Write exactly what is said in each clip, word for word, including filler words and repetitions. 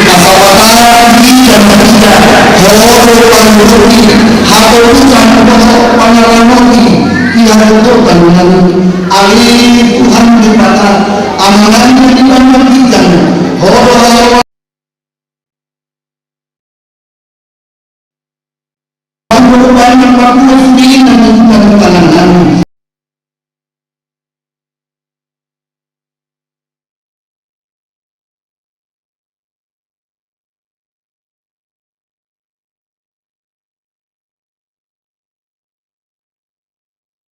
Asa patar di dalam kita, holo pangurupi, hatotusan dohot pangaramoti, di hatotusan nami, ale Tuhan Debata, Amanami di dalam kita, holo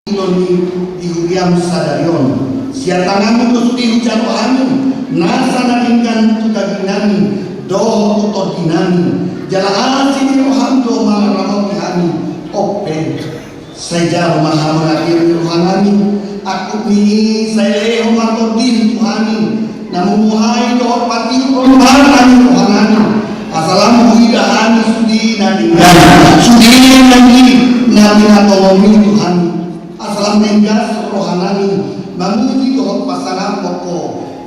Ilon ni di huriam sadari on. Sian tanganmu do sude hujalo hami nasa na denggan tu daging nami dohot tu tondi nami. Jala asi ni roham do mangaramoti hami. Ope. Sai jalo ma hamu na di roha nami. Angkup ni i sai lehon ma tondin tu hami. Na mamuhai dohot patiup roha nami roha nami. Asa lam huida hami sude na denggan, sude na di na pinatolongmi tu hami. Asa lam denggan roha nami mamuji dohot pasangap Ho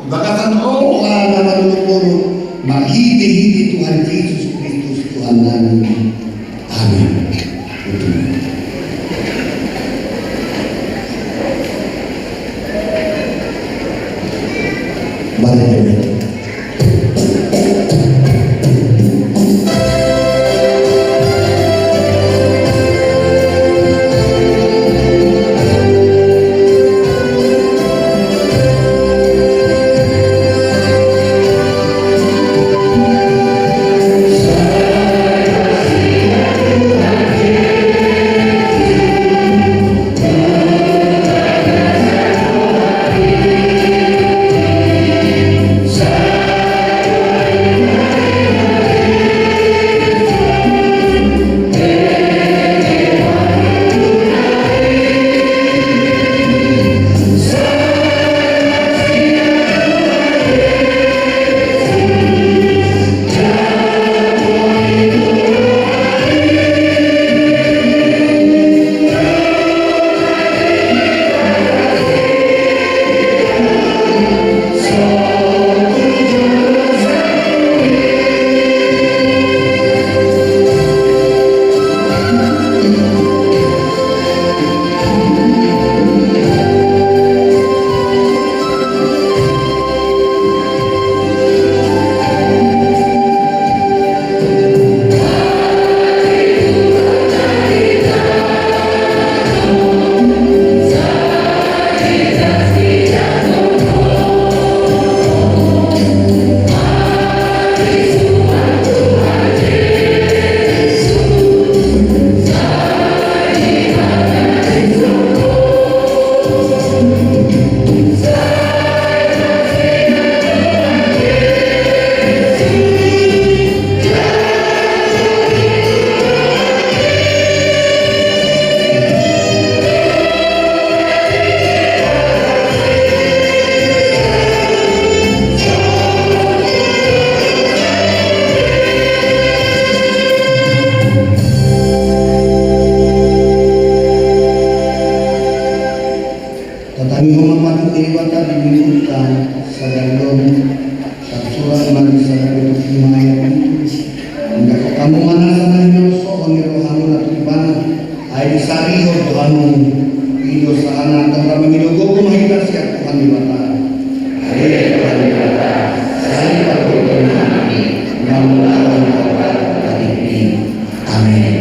di bagasan roha na manurut-urut marhite-hite Tuhan Jesus Kristus Tuhan nami. Amin. Tatangihon ma patuduhon ni Debata di minggunta sadari on. Tarsurat ma di sada Petrus lima ayat pitu. Ingkon hamu ma nasa na hinalosohon ni rohamuna tu Ibana. Ai disarihon do hamu. I do sahatna. Tong ra mangido gogo ma hita sian Tuhan Debata. Ale Tuhan Debata, sai pargogoi nami na mangulahon hormat tu tingki. Amen.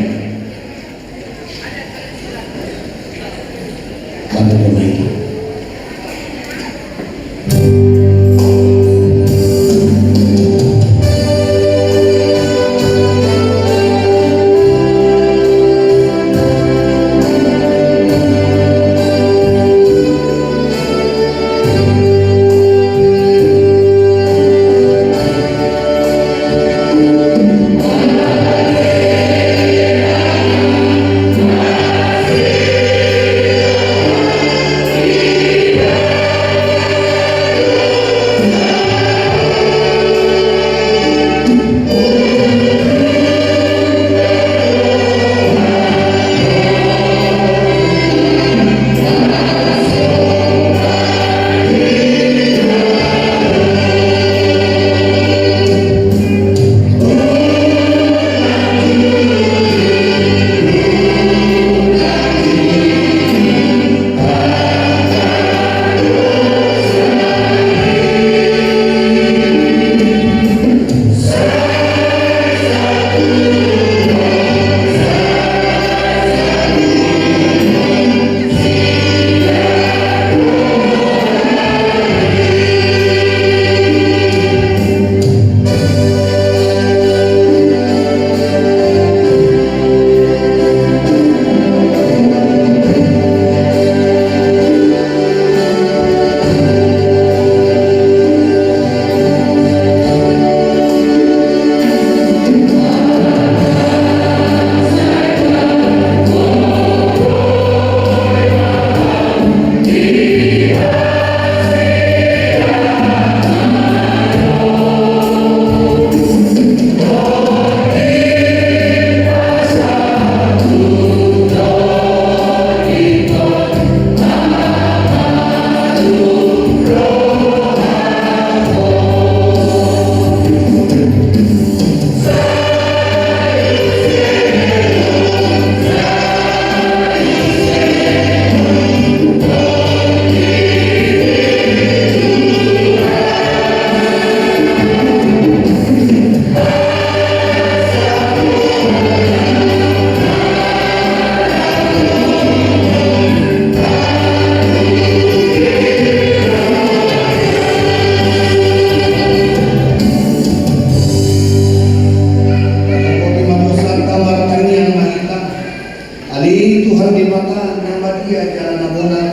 Ale Tuhan Debata na badia jala na bona,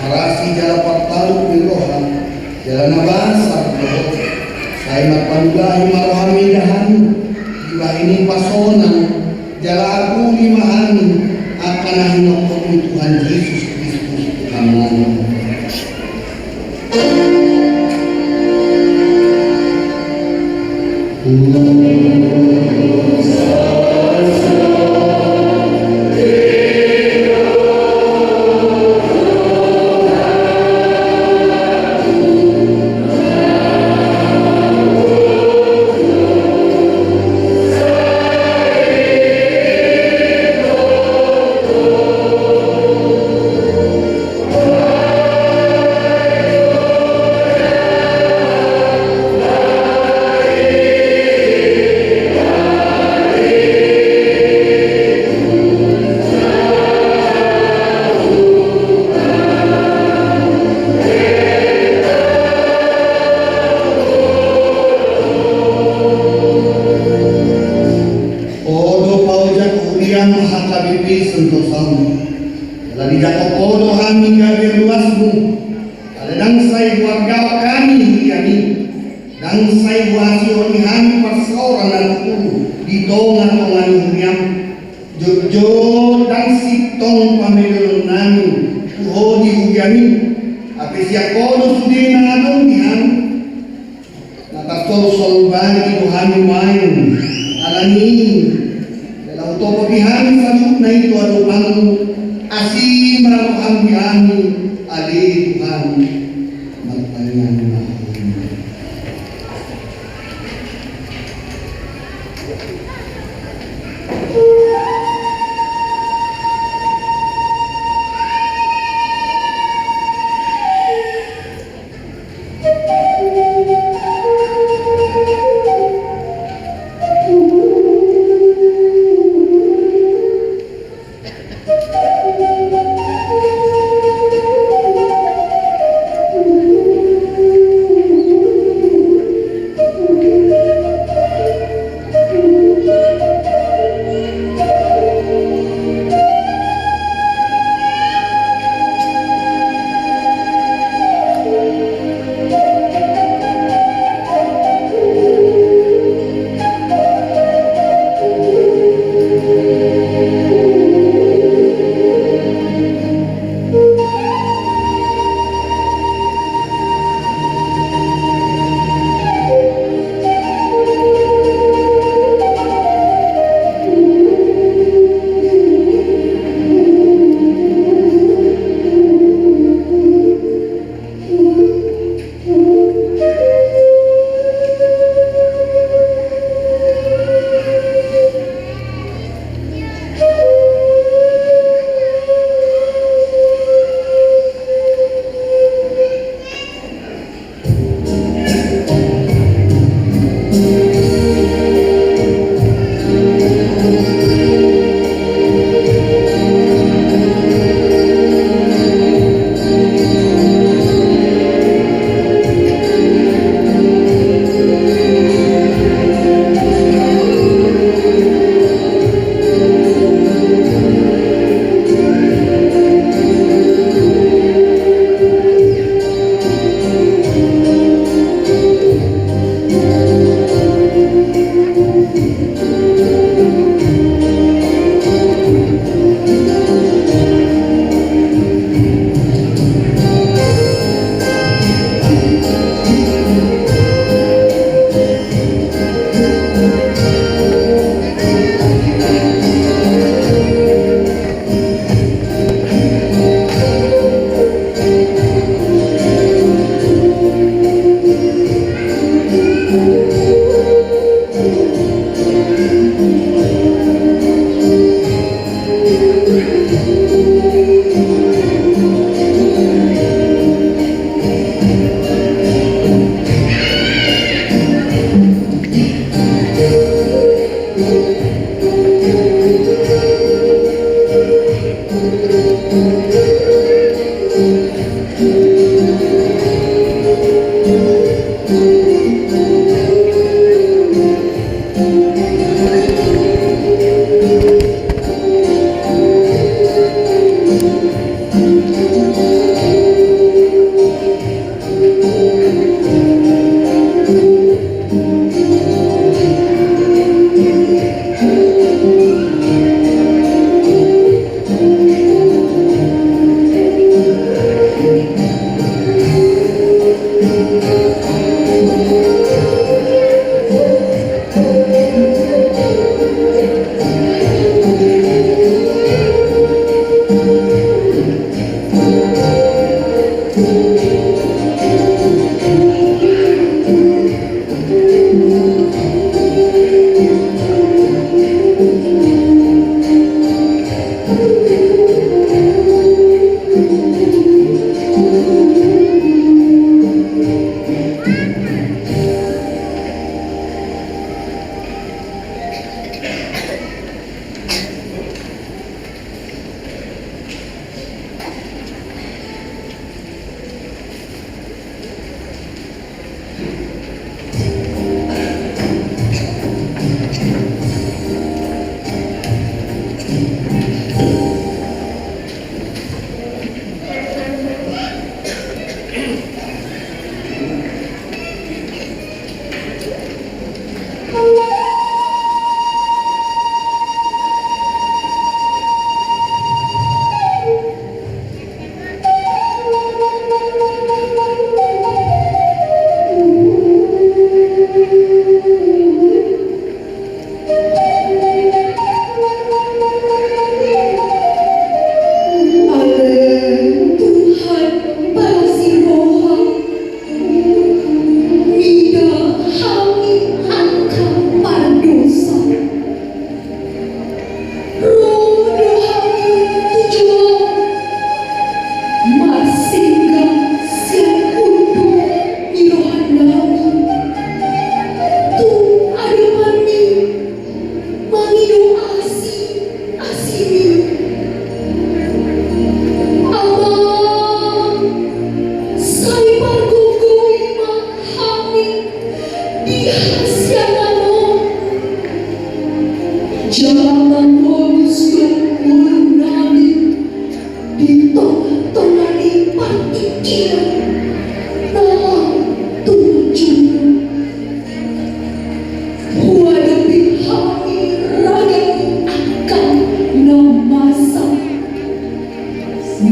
marasi jala partalu ni roha, jala na basa dohot. Sai marpanulahi ma rohami di hami, dibahen i pasonang, jala apuli ma hami, angka na hinophop ni Tuhan Jesus Kristus Tuhannami. O do paojak huriaM H K B P Sentosa. Jala dijangkon Ho do hami gabe ruasMu. Ala ndang sai huargahon hami huriaMi, ndang sai huasihon hami parsaoran na tutu di tongatonga ni huriaM. Jotjot ndang sintong pameloonnami tu Ho di huriaMi, hape sian Ho do sude na adong di hami. Na tarsolsol bagi do hami nuaeng, alani i, jala hutopi hami saluhutna i tu adopanMu, asi ma rohaM di hami, ale Tuhan, martangiang ma hami.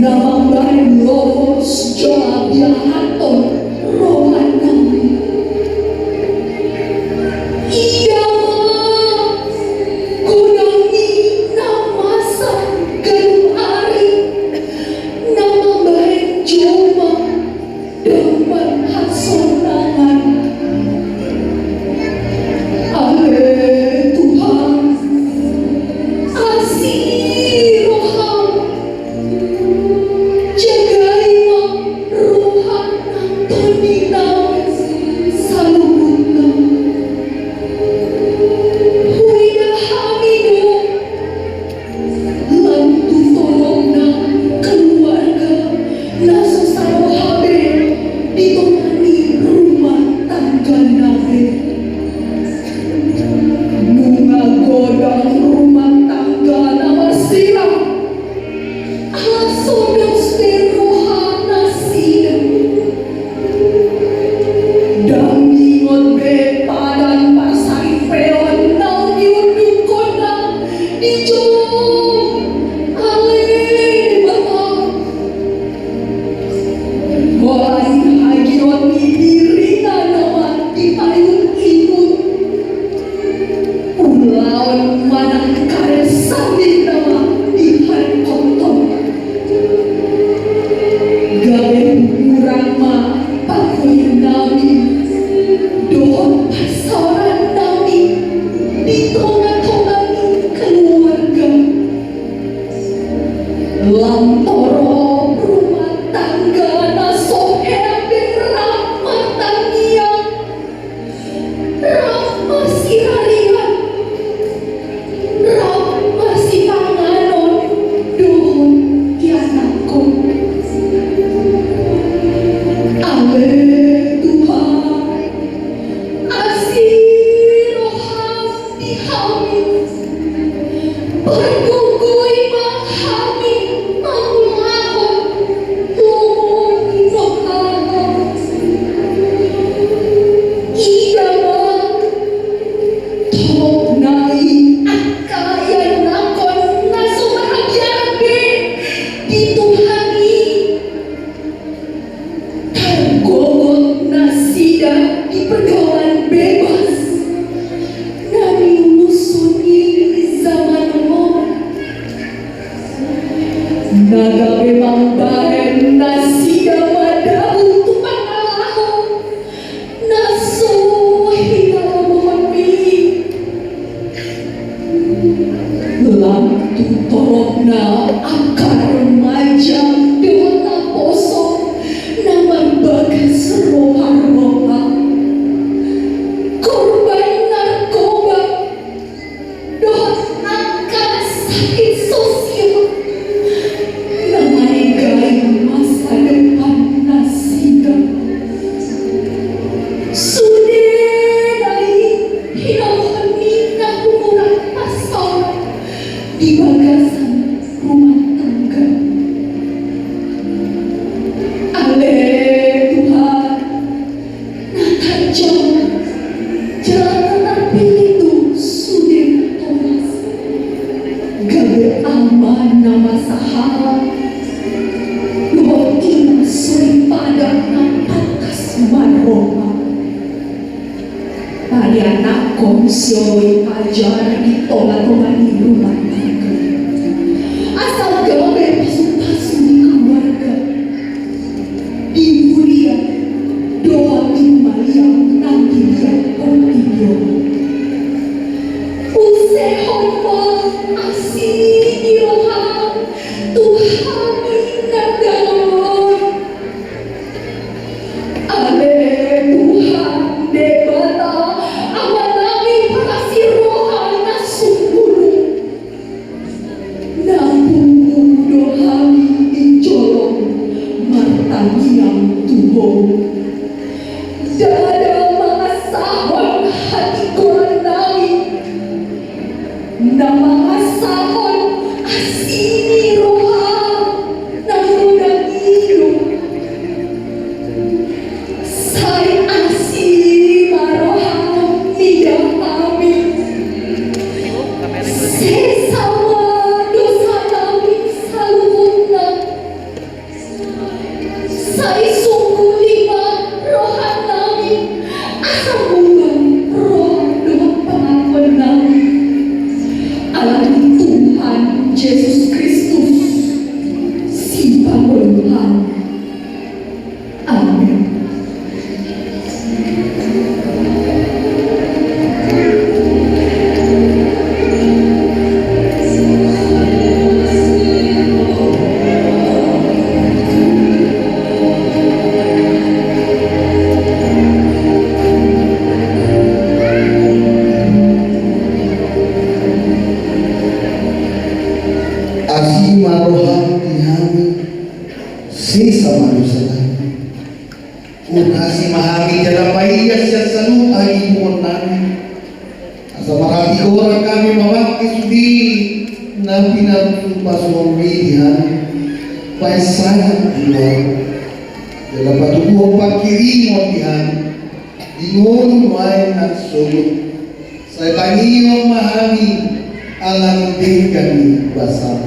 Na mambahen logos jala biahathon rohanami. Ida ma godang ni na masa ganup ari, na mambahen jolma damban hasonangan. Ale Tuhan, asi roham, jagai ma roha nang tondi nami saluhutna. Huida hami do, lam tu torop na keluarga na so saroha be di tonga ni rumah tangga na be. Nunga godang rumah tangga na marsirang ala so dos be roha nasida. Ndang diingot be padan parsaripeon naung niundukhonna di jolo. Ale Debata, holan hagiot ni dirina nama dipaihut-ihut. Ulaon manang karejo sandiri nama diharikkothon. Gabe hurang ma pangoli nami dohot parsaoran nami di tonga-tonga ni keluarga. Lam torop rumah tangga na so hea be rap martangiang, rap marsiraringan, rap marsipanganon dohot ianakhon. Ale Tuhan, asi roham di hami. Pargogoi ma hami mangulahon lomo ni roham. Ida ma torop nai angka ianakhon na so marhabiaran be di Tuhan i. Targogot nasida di pergaulan bebas na niuruson ni zaman on, na gabe mambahen nasida madabu tu pangalaho na so hinaholongonmi. Lam tu toropna angka remaja dohot naposo na mambagas roha-roha, korban narkoba dohot angka sakit sosial na manegai masa depan nasida. Sude nai hinaholongonmi na humurang parsaoran di bagasan rumah tangga. Ale Tuhan, na tajam jala na tarpilih tu sude na toras, gabe ama na masahala dohot ina soripada na tangkas marroha. Parianakhon sioloi pajar di tonga-tonga ni rumah tangga, asa gabe pasu-pasu di keluarga, di huria dohot di humaliang nang di liat portibi on. Usehon ma asi ni roham tu hami na dao on. Ale Tuhan Debata, Amanami parasi roha na sumurung, Asi ma roham di hami, sesa ma dosa nami. Unasi ma hami jala paias sian saluhut hagigihuon nami. Asa marhatigoran hami mangke sude na pinapasupasu-pasuonmi di hami. Pasahat di hami. Jala patuduhon pangkirimon di hami. Di ngolu nuaeng nang sogot. Sai tangihon ma hami ala ni denggan ni basam.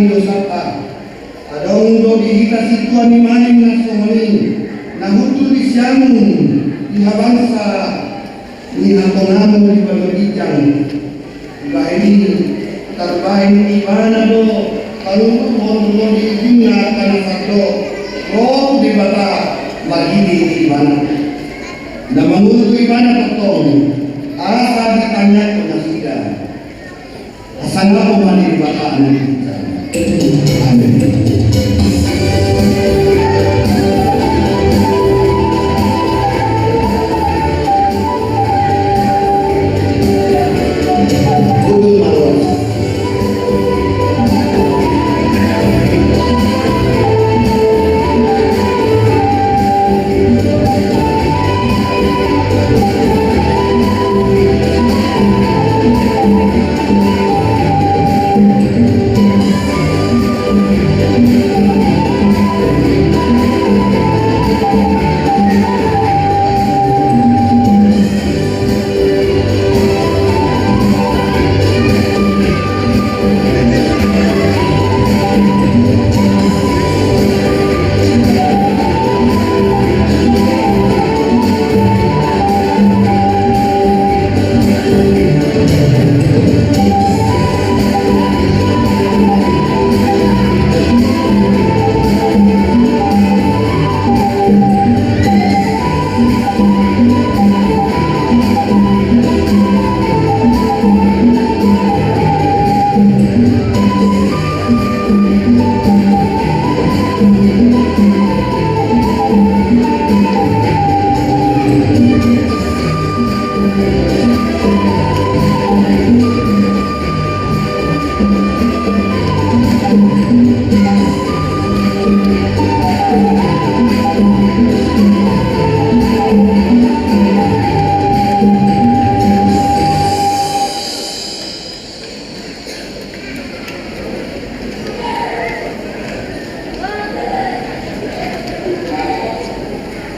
do sapa. Adong do di hita situan ni malim na songon i, na hundul di siamun, di habangsa ni hatongamu di banua ginjang. Dibahen i, tarbahen ibana do, palumbuk on do di ujungna angka na sandok, ro tu Debata marhite ibana. Na mangolu tu ibana tongtong, asa ditangiangkon nasida. Asa nga pemani di bapa anak kita. Amin. Kudus maros.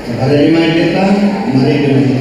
Kepada lima kita, mari kita.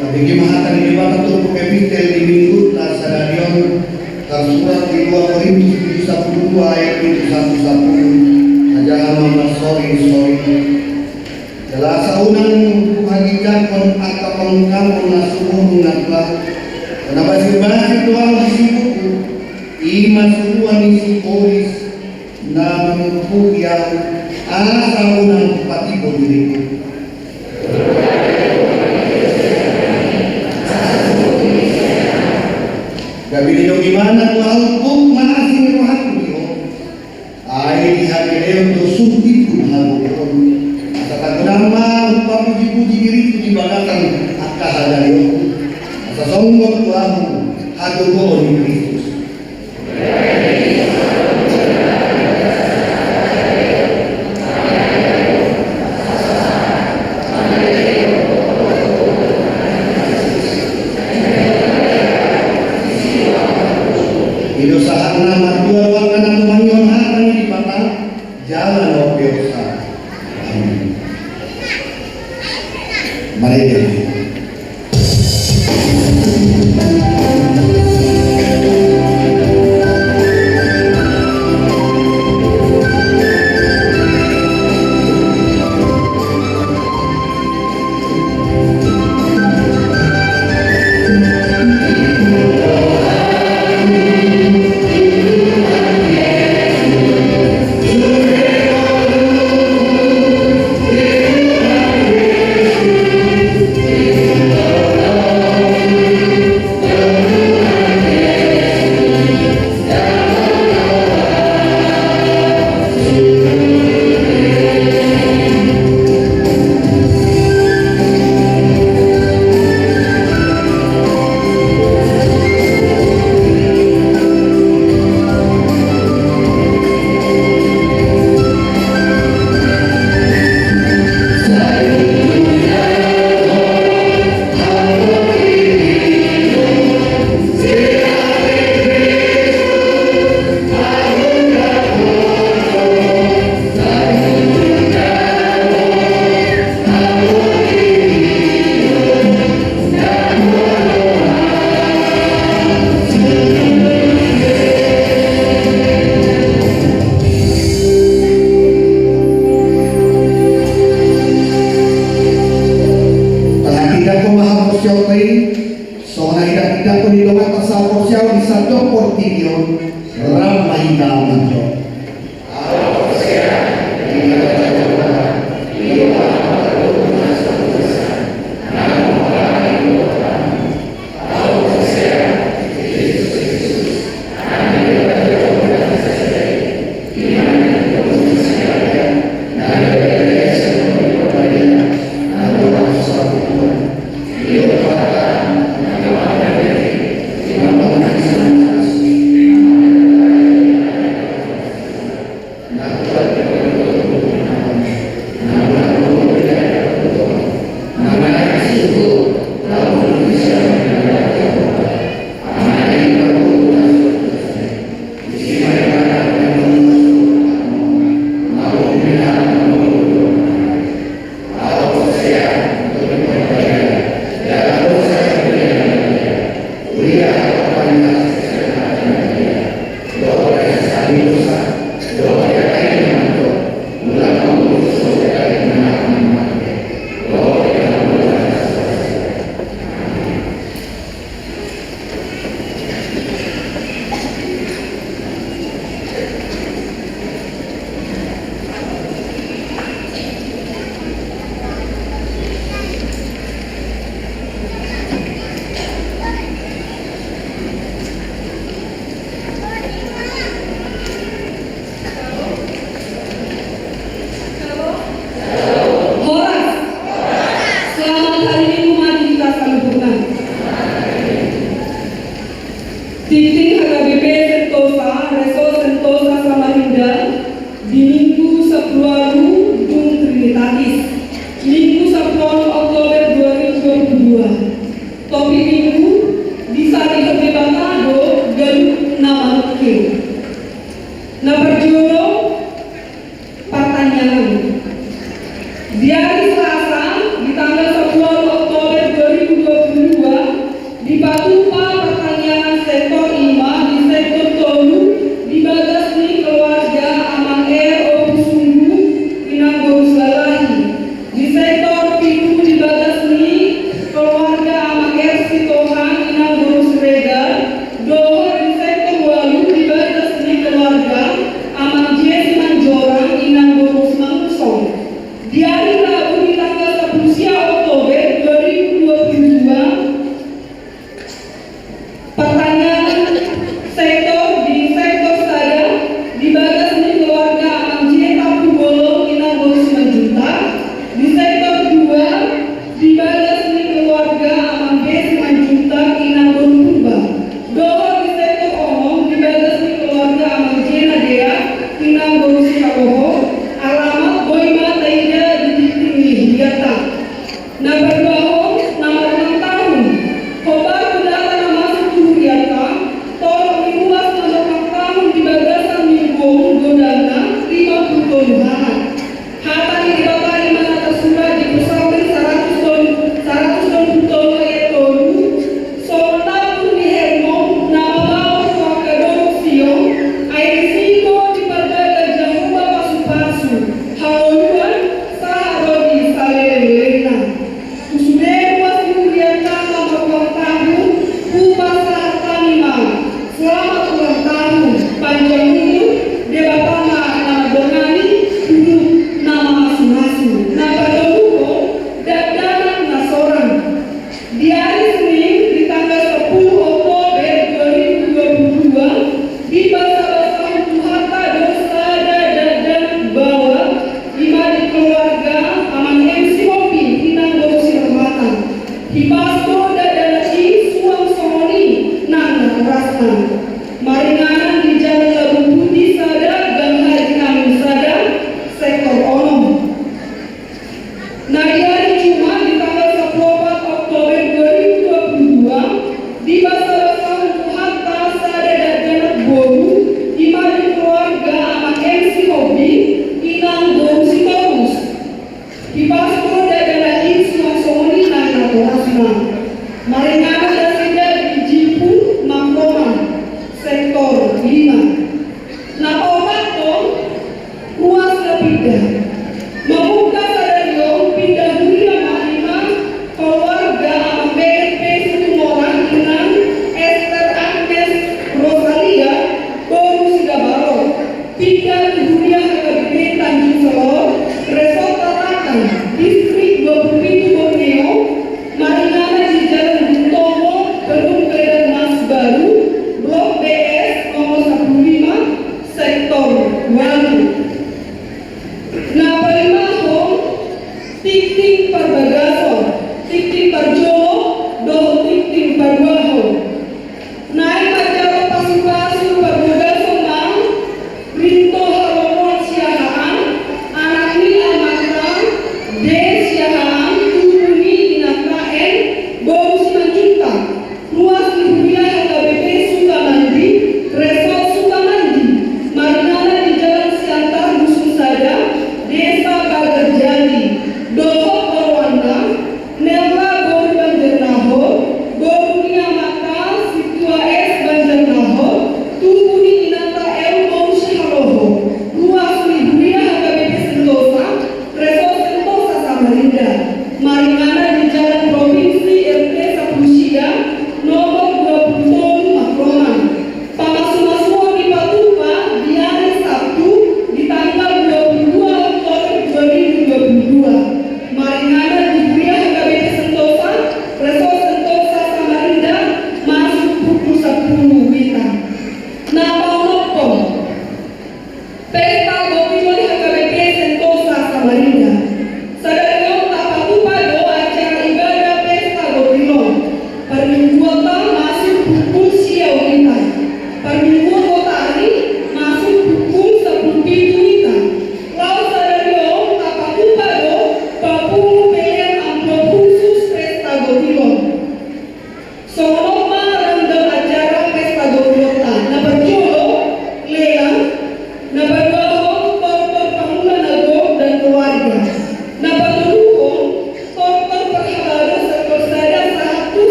Tabege ma hata ni Debata turpuk epistel di Minggunta sadari on, tarsurat di dua Korintus pitu sapulu dua ayat pitu sahat tu sapulu. Tajaha ma marsoring-soring. Jala asa unang huhaginjangkon angka pangungkapon na sumurung na tua, na basir-basir do ahu disi buku, i ma suruan ni sibolis na mangungkupi ahu, asa unang hupatimbul diringku. Gabe didok ibana tu ahu, tung manang asing rohangku di ho. Ai dihagaleon do suhuthu hagogoon. Asa tagodang ma ahu pamujipuji diringku di bagasan angka hagalaleonku. Asa songgop tu ahu hagogoon ni Kristus. I do sahatna, martua do angka na tumangihon hata ni Debata, jala na umpeopsa. Amin. Marende ma. Tahatindangkon ma haporseaonta i, songon na hinatindangkon ni dongan ta sahaporseaon di sandok portibi on, rap ma hita mandok. Horas. Selamat hari Minggu ma di hita saluhutna. Tingting H K B P Sentosa, Reso Sentosa Samarinda, di Minggu sampulu ualu dung Trinitatis, Minggu sampulu ualu Oktober dua ribu dua puluh dua. Topik Minggu, disarihon Debata do ganup na manungkil. Na parjolo, partangiangan. Di ari Selasa, di tanggal sampulu ualu Oktober dua ribu dua puluh dua, dipatupa partangiangan sektor i ma di sektor tolu di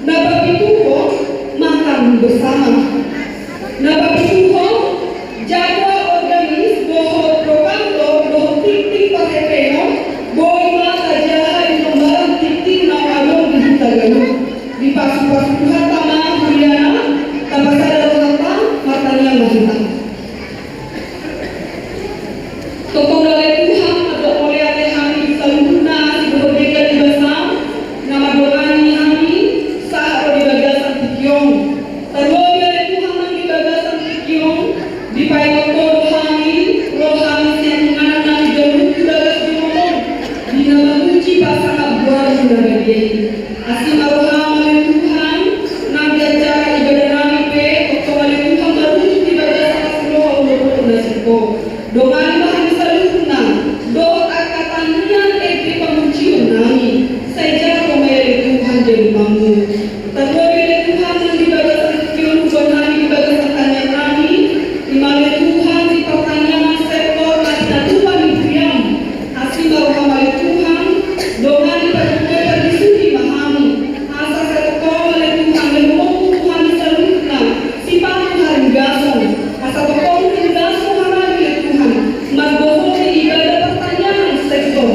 Na papituhon, makan bersama. Na papituhon, jadwal organis dohot program dohot tingting parhepehon boi ma tajaha di nombaran tingting na adong di huta Galuh. Dipasupasu Tuhanta ma huriana, tapasada rohanta martangiang ma hita. Tongtong ale Tuhan, mandok mauliate hami saluhutna sidohot denggan ni basam na mandongani hami sahat ro di bagasan tingki on. Tarlobi ale Tuhan nang di bagasan tingki on, dipaingot Ho do hami, ro hami sian inganan nami ganup di bagas jolom on, di na mamuji pasangap goarMu na badia i. Asi ma rohaM ale Tuhan, nang di acara ibadah nami pe, tongtong ale Tuhan marujung di bagasan asi ni roha ulos-ulos na singkop. Dongani ma hami saluhutna, dohot angka tangiang ende pamujion nami, sai jago ma i ale Tuhan di adopanMu. Tarlobi ale Tuhan nang di bagasan tingki on huboan hami di bagasan tangiang nami, i ma ale Tuhan di partangiangan sektor na pinatupa ni huriaM. Asi ma rohaM ale Tuhan, dongani pardisuhi ma hami. Asa sai tongtong ale Tuhan, lehononMu tu hami saluhutna sipatu haringgason. Asa tongtong haringgason hami ale Tuhan, mardohot ibadah partangiangan sektor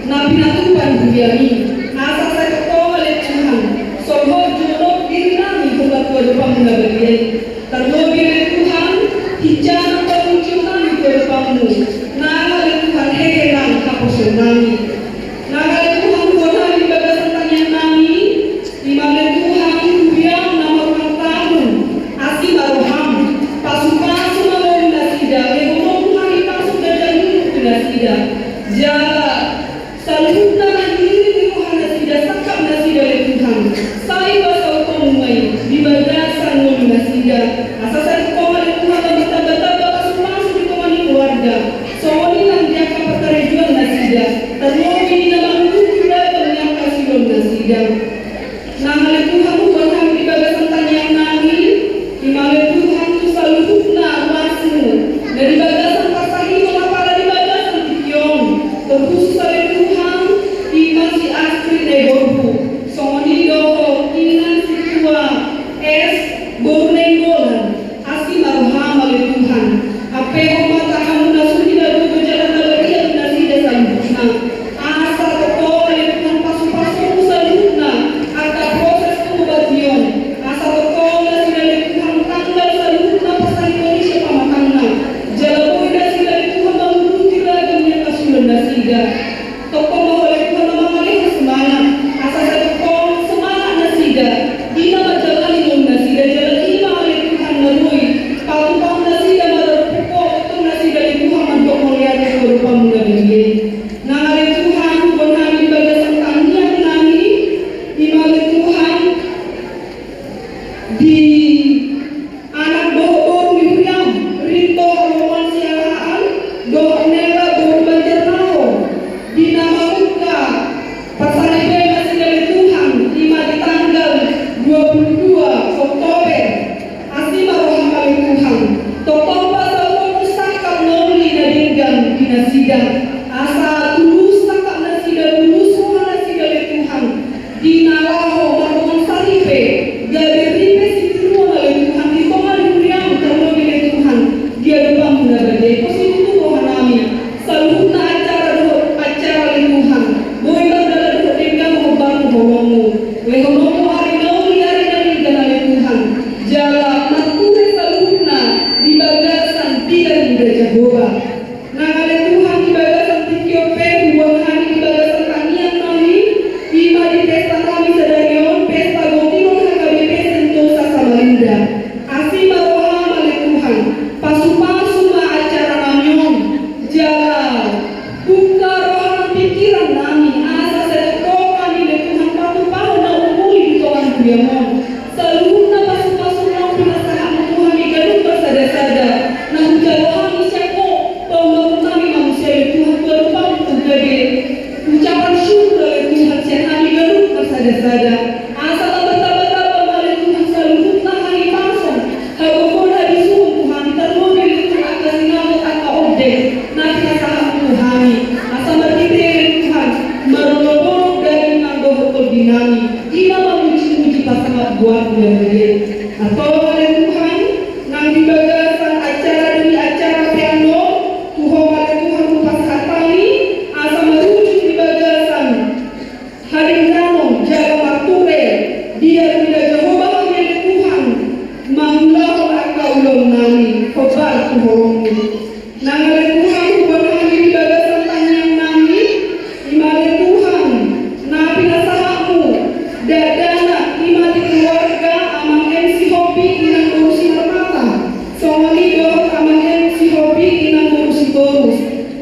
na pinatupa ni huriaMi. Asa sai tongtong ale Tuhan, solhot jolop diri nami tu adopanMu na badia i. Tarlobi ale Tuhan, hinjang pamujion nami tu adopanMu, nang ale Tuhan hehe nang haporseaon nami. Nang ale Tuhan huboan hami di bagasan tangiang nami, i ma ale Tuhan huriaM na marulang tahun. Asi ma rohaM, pasupasu ma ngolu nasida, lehononMu hahipason ganjang ni umur tu nasida. Jala saluhutna na niiring ni roha nasida, sangkap nasida ale Tuhan, sai pasautkonMu ma i di bagasan ngolu nasida. Asa sai tongtong ale Tuhan martamba-tamba pasupasu di tonga ni keluarga, songon i nang di angka parkarejoan nasida, tarlobi di na mangudut tu ragam ni angka siulaon nasida. Nang ale Tuhan huboan hami di bagasan tangiang nami, i ma ale Tuhan tu saluhutna ruasMu na di bagasan parsahit apala di bagasan tingki on, terkhusus ale Tuhan i ma si Astrid na i borungku, songon i dohot inang si Tua Es boru Nainggolan. Asi ma rohaM ale Tuhan, ampehon ma tanganMu na suhi na gogo jala na badia tu nasida saluhutna. Asa tongtong ale Tuhan pasupasuMu saluhutna angka proses pengobation. Asa tongtong nasida ale Tuhan tanggal saluhutna pasahiton i sian pamatangna. Jala boi nasida ale Tuhan manguduti ragam ni angka siulaon nasida. Tongtong ma Ho ale Tuhan na mangalehon semangat, asa sai tongtong semangat nasida di na manjalani ngolu nasida, jala i ma ale Tuhan na boi patupahon nasida marpungka, tongtong nasida ale Tuhan mandok mauliate tu adopanMu na badia i. Nang ale Tuhan huboan hami di bagasan tangiang nami, i ma ale Tuhan di anak dohot boru ni huriaM, Rinto Haloman Siahaan dohot Nela boru Banjarmasin, di na mamungka parsaripeon nasida ale Tuhan, i ma di tanggal dua puluh dua Oktober. Asi ma rohaM ale Tuhan, tongtong pasautkonMu sangkap na uli na denggan di nasida. Asa tulus sangkap nasida, tulus roha nasida ale Tuhan, di na laho mardongan saripe, gabe ripe sitiruon ale Tuhan di tonga ni huriaM, tarlobi ale Tuhan di adopanMu na badia i. Pos situtu roha nami, saluhutna acara dohot acara ale Tuhan boi mardalan dohot denggan hombar tu holongMu. LehononMu ari na uli, ari na denggan ale Tuhan, jala marture saluhutna di bagasan piga ni Jahowa. Nang ale Tuhan di bagasan tingki on pe huboan hami di bagasan tangiang nami, i ma di pesta nami sadari on, pesta gotingon H K B P Sentosa Samarinda. Asi ma rohaM ale Tuhan, pasupasu ma acara nami on, jala bungka roha nang pingkiran nami, asa sai tongtong hami ale Tuhan patupahon na umuli di tonga ni huriaM on. Saluhutna pasupasu na pinasahatMu tu hami ganup marsadasada, na hujalo hami sian Ho, paulahon hami mangusia ale Tuhan tu adopanMu tu gabe ucapan syukur ale Tuhan sian hami ganup marsadasada. Asa martamba-tamba ma ale Tuhan saluhutna hahipason, hagogoon, habisuhon tu hami, tarlobi ale Tuhan angka sinamot, angka orde na pinasahatMu tu hami. Asa marhite ale Tuhan marolop-olop daging nang dohot tondi nami, i na Buat dia. Antong ale Tuhan, nang di bagasan acara demi acara pe annon, tu Ho ma ale Tuhan hupasahat hami, asa marujung di bagasan hadengganon jala marture, biar mida Jahowa hami ale Tuhan mangulahon angka ulaonnami hombar tu holongMu. Nang ale Tuhan huboan hami di bagasan tangiangnami, i ma ale Tuhan na pinasahatMu, dakdanak i ma di keluarga Amang M. Sihombing, Inang boru Simarmata, songon i dohot Amang M. Sihombing, Inang boru Sitorus.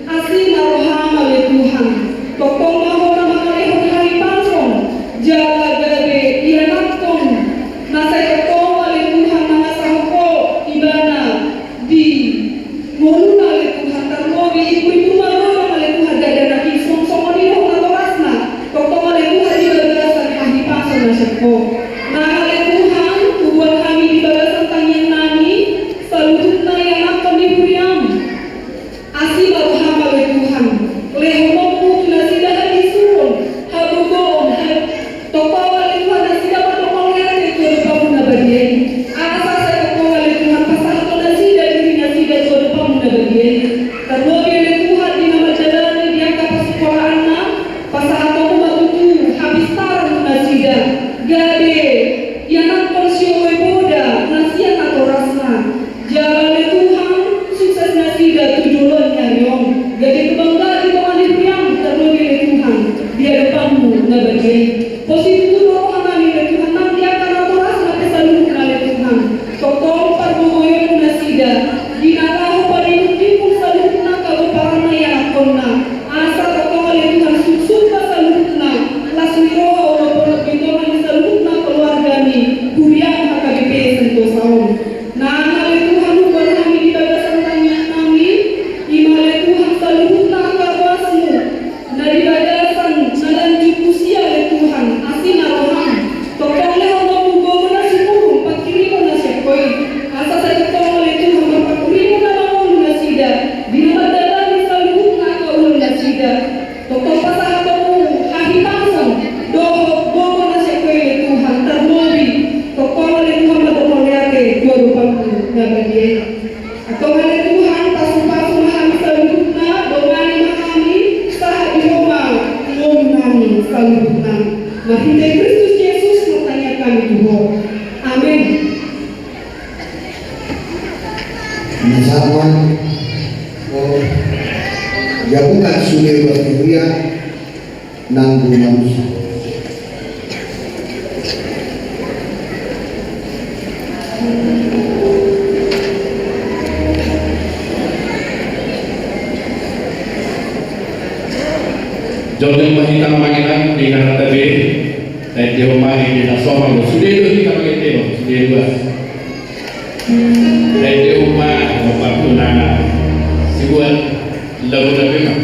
Asi ma rohaM ale Tuhan, tongtong ma Ho na mangalehon hahipason jala gabe ianakhon na sai tongtong ale Tuhan mangasahon Ho ibana di ngoluna ale Tuhan, tarlobi i puriburna ale Tuhan, dakdanak i songon i dohot natorasna, tongtong ale Tuhan di bagasan hahipason na sian Ho. Nang ale Tuhan, huboan hami di bagasan tangiangnami saluhutna ianakhon ni huriaM. Asi ma rohaM ale Tuhan, lehononMu tu nasida hadisuhon, hagogoon, ha- tongtong ale Tuhan nasida mandok mauliate tu adopanMu na badia i. Asa sai tongtong ale Tuhan pasahathon nasida diri nasida tu adopanMu na badia i. Tarlobi ale Tuhan di na mandalani di angka pasikolaan na, pasahatonMu ma tutu hapistaran tu nasida, gabe ianakhon sioloan poda na sian natorasna. Jala ale Tuhan, sukses nasida tu joloan ni ari on. Gabe kebanggaan di tonga ni huriaM, tarlobi ale Tuhan, di adopanMu na badia i. Posisi tu rohanami ale Tuhan, nang di angka natorasna pe saluhutna ale Tuhan. Tongtong pargogoionMu nasida, di na laho panimbungimbung saluhutna angka pomparanna ianakhonna. Asa tongtong ale Tuhan suksuk ma saluhutna, las ni roha olo polo di tonga ni saluhutna keluarga ni huriaM H K B P Sentosa on. Nang ale Tuhan huboan hami di bagasan tangiangnami, i ma ale Tuhan saluhutna angka ruasMu na di bagasan na lanjut usia ale Tuhan, asi ma rohaM. Tongtong lehononMu gogo na sumurung, panghirimon na sian Ho i. Asa sai tongtong ale Tuhan marpanghirimon na mangolu nasida, di na mandalani saluhutna angka ulaon nasida. Tongtong pasahatonMu hahipason dohot gogo na sian Ho i ale Tuhan, tarlobi tongtong ale Tuhan mandok mauliate tu adopanMu na badia i. Antong ale Tuhan, pasupasu ma hami saluhutna, dongani ma hami, sahat di Ho ma ngolunami saluhutna. Marhite Kristus Jesus martangiang hami tu Ho. Amen. Na sahat ma, o, jabukan sude ruas ni huria nang di manusia. Jongjong ma hita mangilang di na tabe, na di homa di na somal, sude do hita mangilang, sude do. Ai di uma, waktu nana sibuat lagu-lagu ma.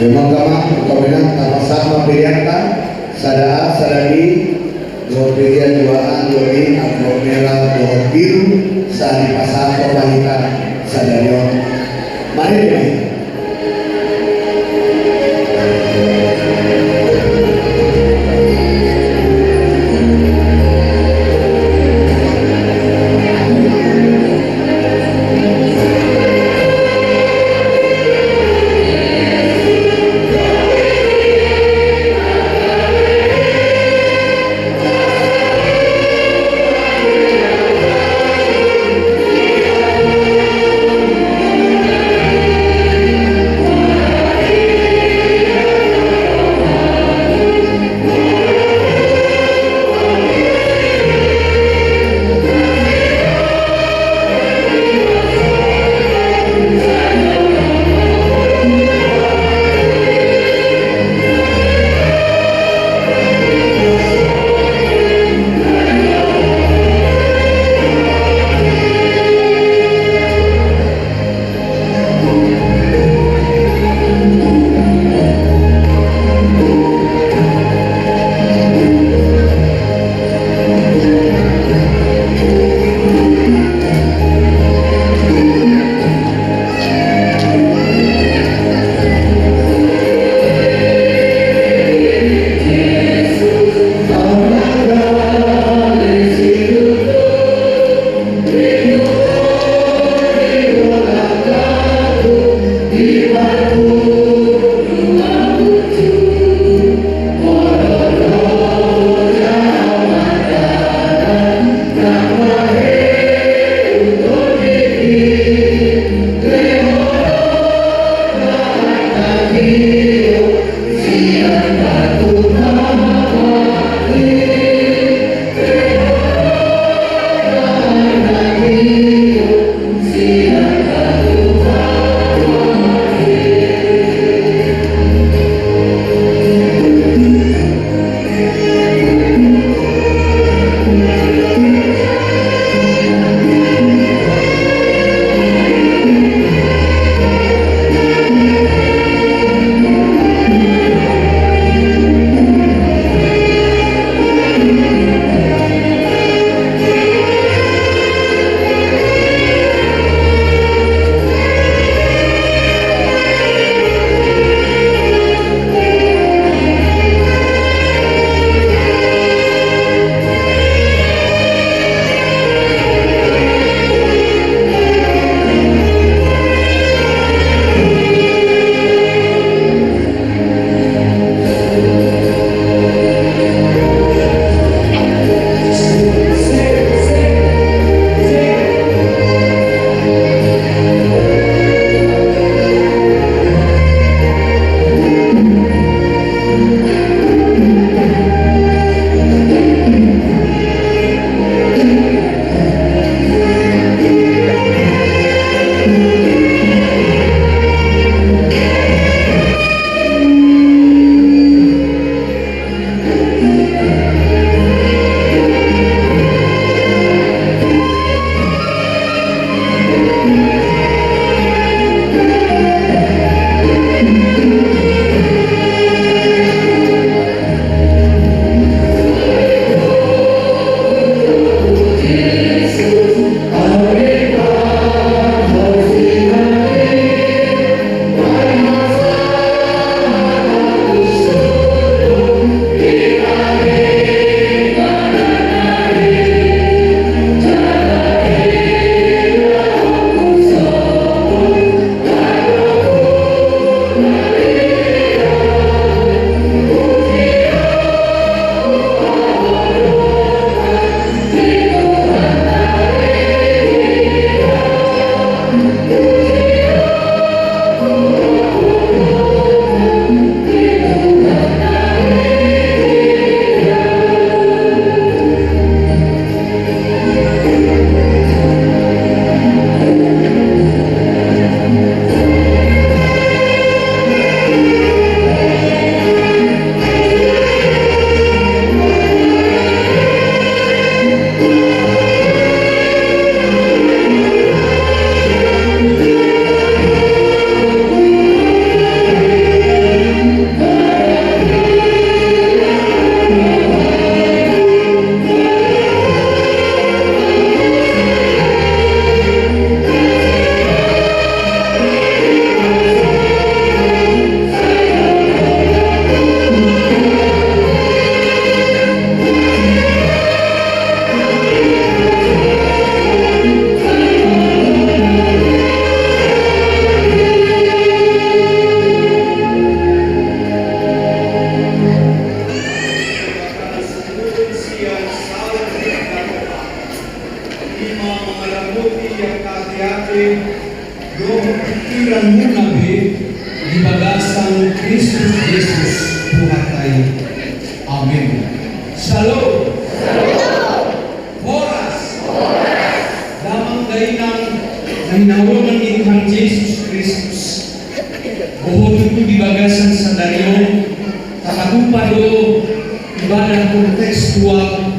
Memang kama, utamana tapasahat ma pelean ta, sada A, sada B, dohot pelean dua A, dua B, amplop merah, dohot biru, sai dipasahat tu hita sadari on. Mari, mari. Pikiranmuna be di bagasan Kristus Jesus Tuhanta i. Amen. Syalom. Horas. Damang dainang na hinaholongan ni Tuhan Jesus Kristus. Bohot tu di bagasan sadari on, tapatupa do ibadah kontekstual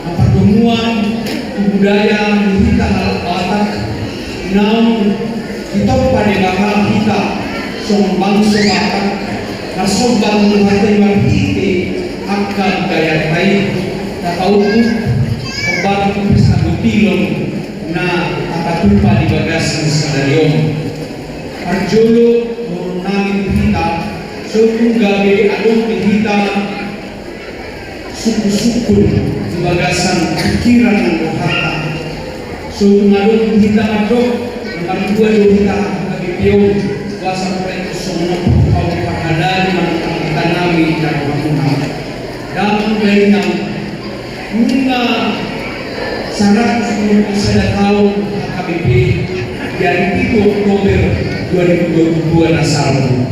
na pardomuan tu budaya ni hita halak Batak, naung ditompa Debata hita songon bangso Batak, na somba tu hata i marhite angka budaya ta i, na tautup obat pesta gotilon na tapatupa di bagasan sadari on. Parjolo, mohon nami tu hita, so tung gabe adong di hita sungkun-sungkun di bagasan pikiran nang rohanta. So tung adong di hita mandok, na martua do hita gabe peon, kuasa mulai tu songon on, pau parhalali manang hita nami dan rohamuna. Damang dainang, nunga saratus dua pulu sada taon H K B P di ari pitu Oktober dua ribu dua pulu dua na salpu.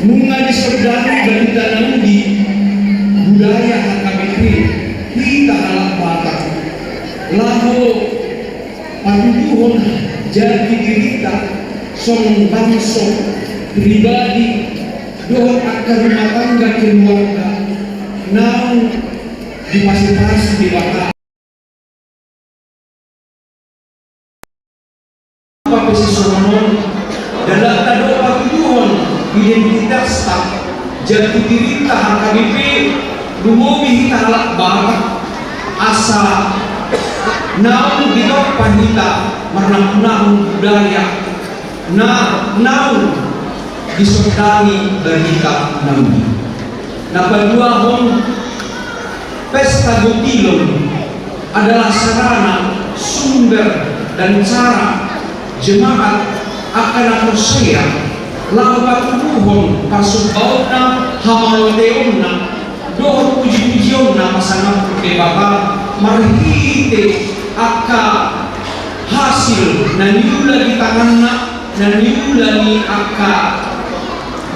Nunga disondani barita na uli budaya H K B P hita halak Batak laho patuduhon jati dirita songon bangso, pribadi, dohot angka rumah tangga keluarga naung dipasupasu Debata. Pape sisongon on, dalanta do patuduhon identitasta, jati dirita H K B P, lumobi hita halak Batak, asa naung ditompa hita marnahunahun budaya na naung disondani barita na uli. Na paduahon, pesta gotilon adalah sarana, sumber, dan cara jemaat angka na porsea laho patuduhon parsombaonna, hamaolona, dohot pujipujionna pasangaphon Debata marhite angka hasil na niula di tanganna, na niula ni angka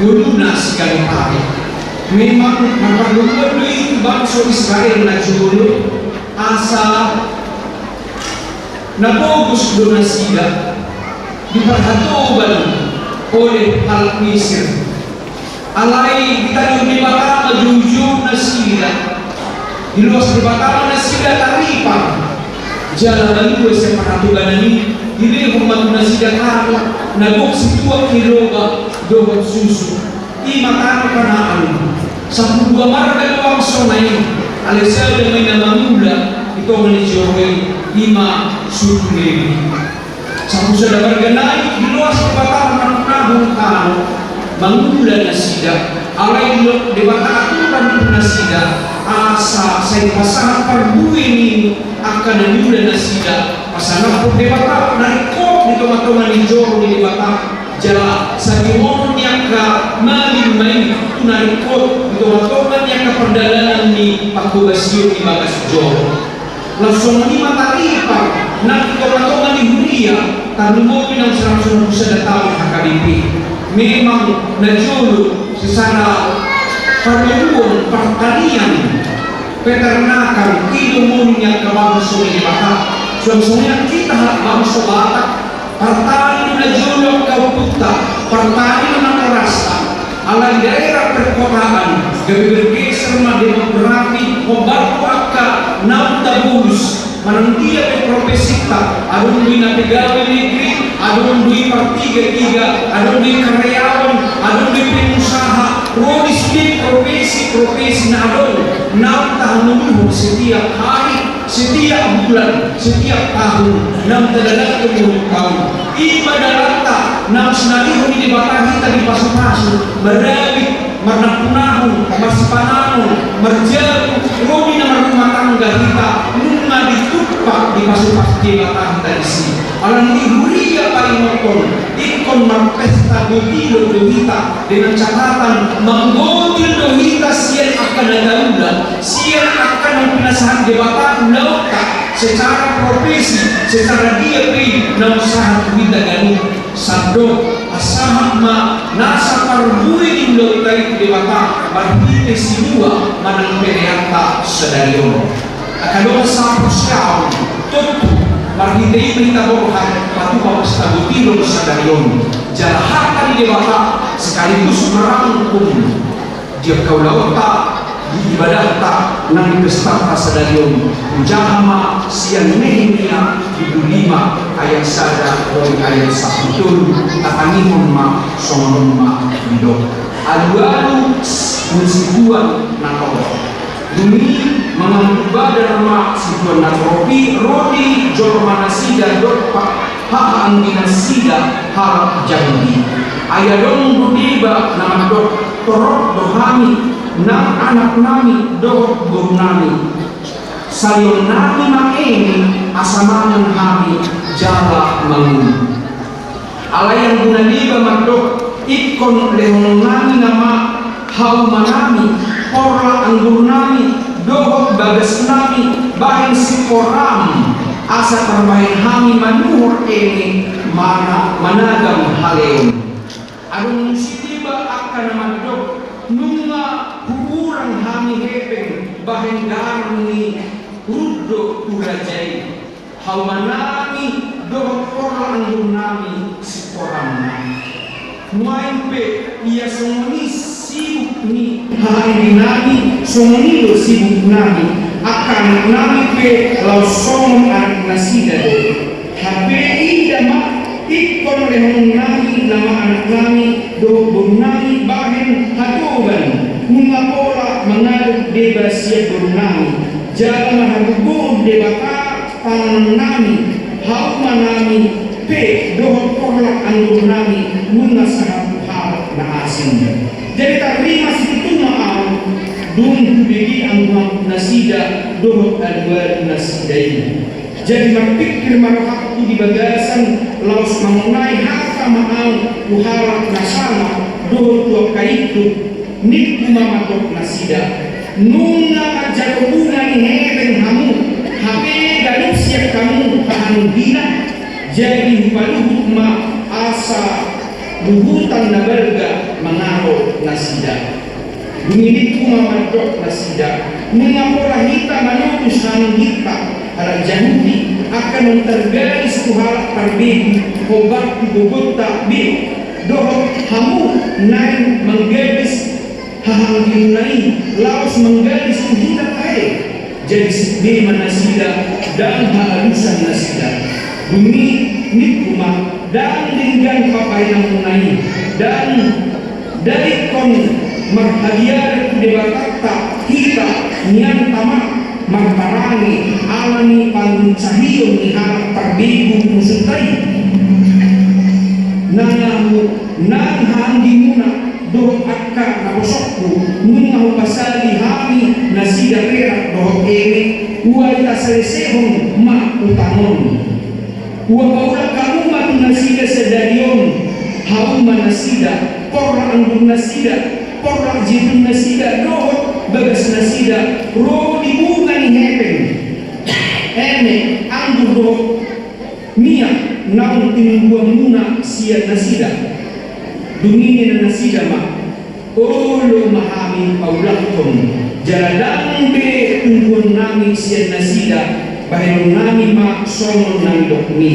ngoluna siganup ari. Memang na pardomuan do i tu bangso Israel na jolo, asa na pogos do nasida di parhatoban oleh halak Misir. Alai ditangihon Debata ma joujou nasida. Diloas Debata ma nasida taripar. Jala balua sian parhatobanan i, dilehon ma tu nasida tano na gok situak ni loba dohot susu. I ma tano Kanaan. Sampulu dua marga do bangso na i. Alai sada ma i na mangula di tonga ni joro i, i ma suku Lewi. Sampulu sada marga na i diloas Debata marnahunahun tano mangula nasida. Alai dilo Debata aturan tu nasida, asa sai pasahat parbue ni angka na niula nasida pasangaphon Debata na ringkot di tongatonga ni joro ni Debata. Jala sadia ma i angka malim ma i tu na ringkot di tongatonga ni angka pardalanan ni panghobasion di bagas joro. Laos songon i ma taripar nang di tongatonga ni huria, tarlumobi naung saratus dua pulu sada taon H K B P. Memang na jolo secara pardomuan, partanian, peternakan, i do monu ni angka bangso ni Debata. Suang songon i nang hita halak bangso Batak, partani do na jolo angka ompunta, partani do na horasta. Alai daerah perkotaan gabe bergeser ma demografi, hombar tu angka naung tabolus. Manang dia pe profesinta, adong do i na pegawai negeri, adong do i partigatiga, adong do i karyawan, adong do i pengusaha, ro di sude profesi-profesi na adong, naung tahanoluhon setiap hari, setiap bulan, setiap tahun, naung tadalankon taon. I ma dalanta naung sinarihon ni Debata hita dipasupasu, marabit, marnahunahun, marsipanganon, marjabu, ro di na marrumah tangga hita, nunga ditumpak dipasupasu Debata hita disi. Alani i huria paingothon, ingkon marpesta gotilon do hita, dengan catatan manggotil do hita sian angka na taula, sian angka na pinasahat Debata ulaonta, Secara profesi, secara dia pe i naung sahat tu hita ganup, sandok, sahat ma nasa parbue ni ulaonta i tu Debata marhite silua manang peleanta sadari on. Angka dongan sahaporseaon, tontu marhite i ma hita borhat patupa marsabotiron sadari on. Jala hata ni Debata sekaligus merangkum di angka ulaonta, di ibadahta nang di pestanta sadari on. Hujaha ma sian Nehemia bindu lima ayat sada ro di ayat sampulu tolu, tatangihon ma songon on ma didok: Alualu ni situan na torop. Dung i mangambu badar ma situan na torop i ro di jolmanasida dohot hahaangginanasida halak Jahudi. Ai adong do deba na mandok: Torop do hami nang anaknami dohot borunami. Saleonnami ma eme asa mangan hami jala mangolu. Alai anggo na deba mandok: Ingkon lehononnami nama haumanami, porlak anggurnami dohot bagasnami bahen sikoram, asa tarbahen hami manuhor eme mana-, managam haleon. Adong muse deba angka na mandok: Nunga huurang hami hepeng bahen garam ni rundo tu raja i. Haumanami dohot porlak anggurnami sikoramna. Nuaeng pe ia songon i sibuk ni hahaangginami, songon i do sibuknami. Angka anaknami pe laos songon anaknasida do. Hape ida ma, ingkon lehononnami nama anaknami dohot borunami bahen hatoban, nunga pola mangadop deba sian borunami. Jala marhagogoon Debata panganonnami, haumanami pe dohot porlak anggurnami nunga sahat tu halak na asing. Jadi tarima situtu ma ahu dung hubege angguangkonnasida dohot alualunasida i. Jadi marpingkir ma rohangku di bagasan laos mangonai hata ma ahu tu halak na sala dohot tu angka induk. Ningku ma mandok nasida: Nunga manjalo bunga ni hepeng hamu, hape ganup sian hamu hahaanggina. Jadi hupaluhut ma asa luhutan na balga mangalo nasida. Dung i ningku ma mandok nasida: Nunga pola hita manobus hahaangginta halak Jahudi, angka naung targadis tu halak parbegu, hombar tu gogonta be, dohot hamu naeng manggadis hahaanggimuna i laos manggadis tu hita tahe. Jadi sip be ma nasida, ndang haalusan nasida. Dung i ningku ma: Ndang denggan pambahenanmuna i, ndang, ndang ingkon marhabiaran tu Debatanta hita, nianta ma marparange ala ni panguncahion ni halak parbegu musunta i. Nang hamu, nang hahaanggimuna dohot angka nabosongku, nunga hupasali hami nasida perak dohot eme, uali tasalesehon ma utang on. Hupaulak hamu ma tu nasida sadari on, haumanasida, porlak anggurnasida, porlak jaitunasida dohot bagasnasida, ro di bunga ni hepeng, eme, anggur dohot miak naung tinumbuanmuna sian nasida. Dung i ninna nasida ma: Olo ma hami paulakhon, jala ndang be tumbuannami sian nasida bahenonnami ma songon na nidokmi.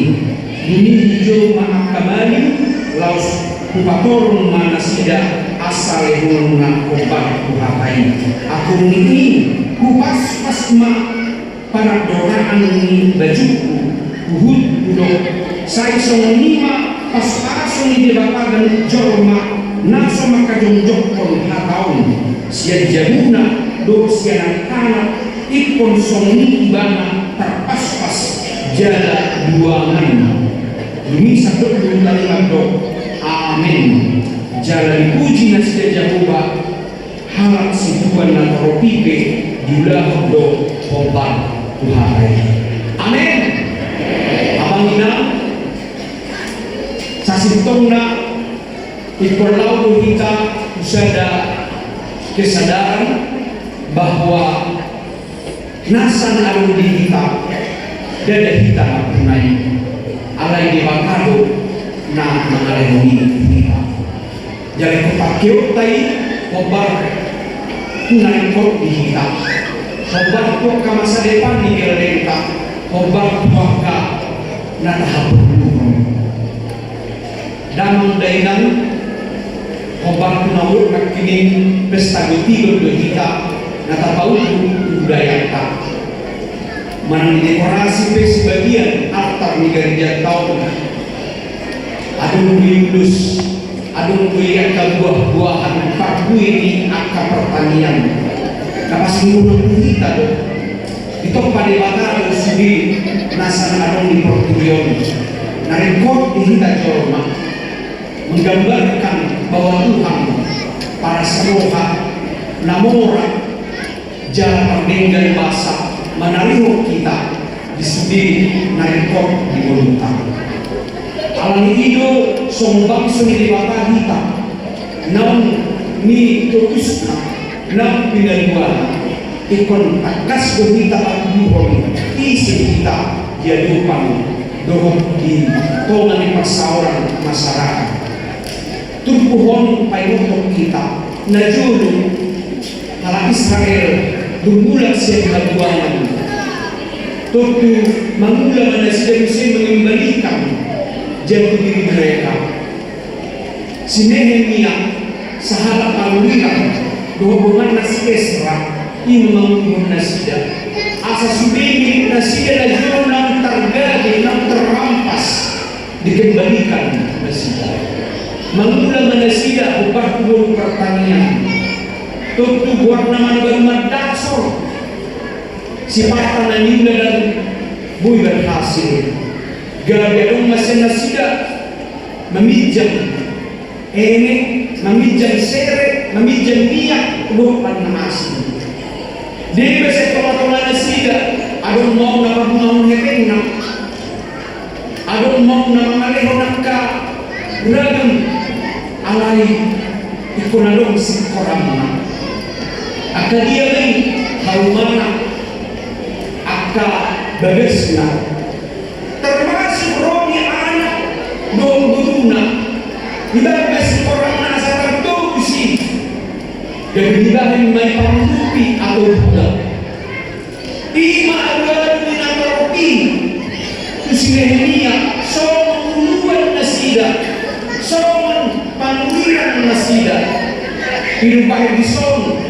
Dung i hujou ma angka malim laos hupatorong ma nasida asa lehononna hombar tu hata i. Angkon ni i hupaspas ma panandoraan ni bajungku, huhut hudok: Sai songon i ma paspason ni Debata ganup jolma na so manghajongjonghon hata on, sian jabuna dohot sian angka anak, ingkon songon i ibana tarpaspas jala duangan. Dung i sandok do hutani mandok: Amen. Jala dipuji nasida Jahowa. Halak situan na torop i pe diulahon do hombar tu hata i. Amen. Amang inang, sasintongna ingkon laho do hita tu sada kesadaran bahwa nasa na adong di hita Ndada hita na punai, alai Debata do na mangalehon i tu hita. Jala ingkon pangkeonta i hombar tu na ringkot di hita, hombar tu angka masa depan ni gellengta, hombar tu angka na tahaporluhon. Damang dainang, hombar tu na hot nangkining pesta gotigon do hita na tapaunduhon tu budayanta. Manang didekorasi pe sebagian altar ni garejanta on, adong do i ulos, adong do i angka buah-buahan parbue ni angka pertanian. Na pasingothon tu hita do, ditompa Debata do sude nasa na adong di portibi on, na ringkot di hita jolma, menggambarkan bahwa Tuhan paras roha, na mora, jala pardenggan basa manarihon hita di sude na ringkot di ngolunta. Alani i do songon bangso ni Debata hita, naung nitolusna, naung pinaluana, ingkon tangkas do hita patuduhon ise hita di adopan dohot di tonga ni parsaoran masyarakat. Turpuk on paingothon hita, na jolo halak Israel dung mulak sian habuangan, tontu mangula ma nasida muse mengembalikan jati diri mereka. Si Nehemia, sahalak panurirang, dohot donganna si Esra, i ma mangulihon nasida, asa sude milik nasida na jolo naung targade, naung terrampas, dikembalikan nasida. Mangula ma nasida hombar tu ngolu pertanian. Tontu goarna ma na baru mandasor, sipata na niula ndang boi berhasil. Gabe adong ma sian nasida maminjam eme, maminjam sere, maminjam minyak dohot panna asin. Deba sian tonga-tonga nasida adong ma na parbungahon hepengna, adong ma na mangalehon angka ragam, alai ingkon adong singkoranna. Angka dia ma i? Haumana, angka bagasna, termasuk ro ni anak dohot boruna. Dibaen ma singkoranna asa tartobus i. Gabe dibaen ma i pangurupi atau budak. I ma alualu ni natorop i tu si Nehemia songon uluan nasida, songon panurirang nasida. Dibaen dison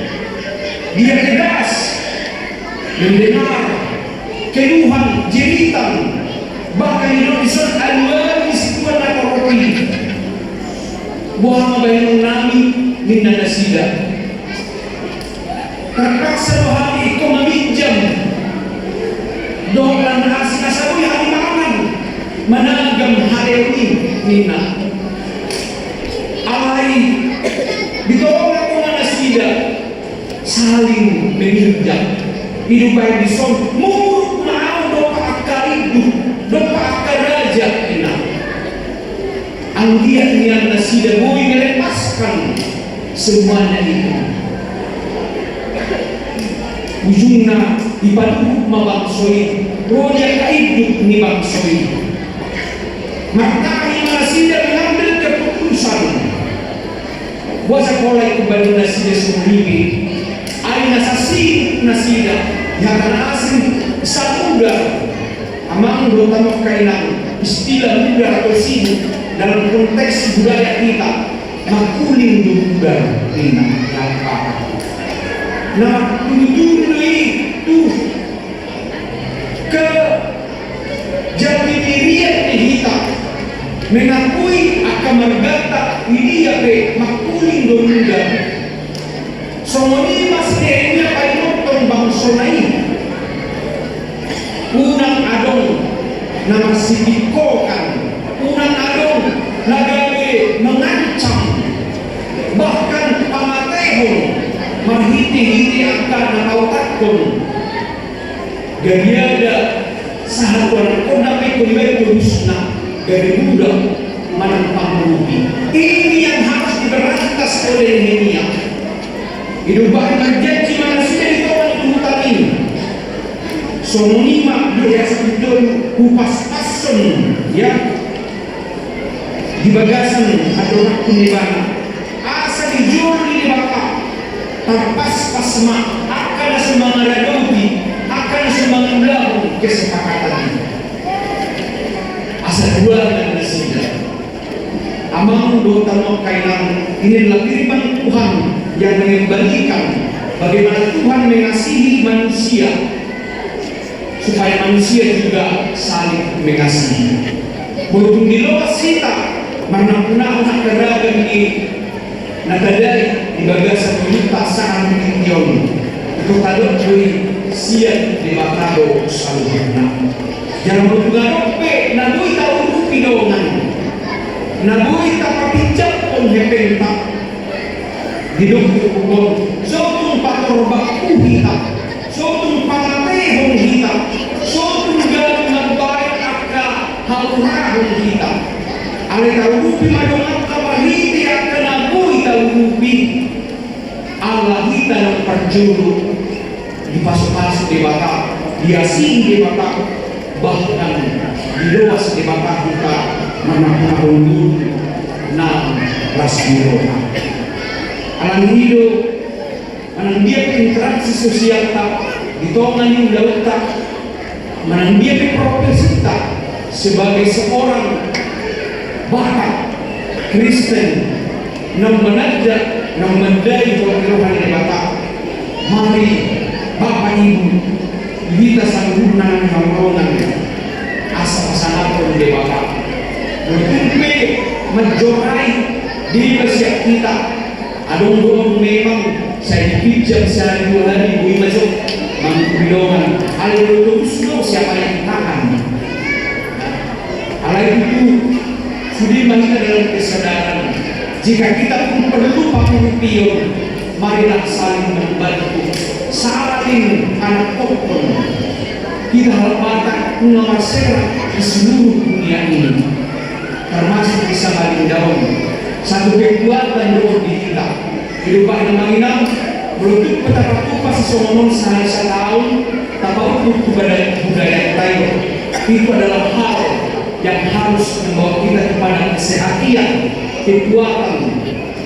dia keras, mendengar keluhan, jeritan, bahkan didok dison alualu ni situan natorop i. Boha ma bahenonnami, ninna nasida. Terpaksa do hami ingkon maminjam dohot panna asin asa boi hami mangan managam haleon i, ninna. Alai di tonga-tonga nasida saling meminjam. Dibaen dison, muruk ma ahu dompak angka induk, dompak angka raja, ninna. Anggiat nian nasida boi melepaskan semuanya itu. Ujungna dipaduhut ma bangso i, ro di angka induk ni bangso i. Martahi ma nasida mengambil keputusan. Boasa pola i kembali nasida sumuripi? Ai na sasibuk nasida, di hata na asing, samudar. Amang dohot amang, inang, istilah mudar atau sibuk dalam konteks budaya kita, mangkuling do mudar, ninna. Nah, tutu do i tu kejati dirian ni hita, mengakui angka marganta, i dia pe mangkuling do mudar. Songon i ma si Nehemia paingothon bangsona i. Unang adong na marsipingkokan, unang adong na gabe mengancam, bahkan pamatehon marhite-hite angka na paotakhon. Gariada sahat tu anak kodang pe ingkon dibaen tolusna, gabe budak manang pangurupi. Ini yang harus diberantas oleh Nehemia. Dibaen marjanji ma nasida di tonga ni huta i. Songon i ma di ayat sampulu tolu, hupaspashon, ya, di bagasan andorangkon ibana, asa di jolo ni Debata tarpaspas ma angka na so mangaradoti, angka na so mangulahon kesepakatan i. Asa duangan nasida. Amang dohot hamu angka inang, ini adalah firman Tuhan yang mengembalikan bagaimana Tuhan mengasihi manusia, supaya manusia juga saling mengasihi. Molo tung diloas hita marnampunahon angka ragam ni na tadai di bagasan ngolunta sahat tu tingki on, ingkon tadok do i sian Debata do saluhutna. Jala molo tung adong pe na boi taurupi dongan, na boi tapapinjamhon hepengta, didok turpuk on, so tung patorbakhu hita, so tung pamatehon hita, so tung gabe mambahen angka haurahon hita. Alai taurupi ma donganta marhite angka na boi taurupi. Ala hita naung parjolo dipasupasu Debata, diasihi Debata, bahkan diloas Debata hita marnampunahon ngolu na las ni roha. Alani i do, manang dia pe interaksi sosialta di tonga ni ulaonta, manang dia pe profesinta sebagai seorang Batak Kristen, naung mananda, naung mandai holong ni roha ni Debata. Mari, Bapak Ibu, hita saluhutna na hinaholongan, asa pasangaphon Debata. Molo tung pe manjorai deba sian hita, adong do memang sai dipinjam sehari dua hari, boi ma jo mangulahon, alai molo torus do, siapa yang tahan? Alai tutu, sude ma hita dalam kesadaran, jika kita pun perlu pangurupion, marilah saling membantu, saling manangkophon. Hita halak Batak nunga marserak di seluruh dunia ini, termasuk di Samarinda on. Satu kekuatan do on di hita. Di lupa na manginang, molo tung pe tapatupa sisongon on sahali sataon, tapaukur tu budaya, budayanta i. Itu adalah hal yang harus membawa kita kepada kesehatian, kekuatan,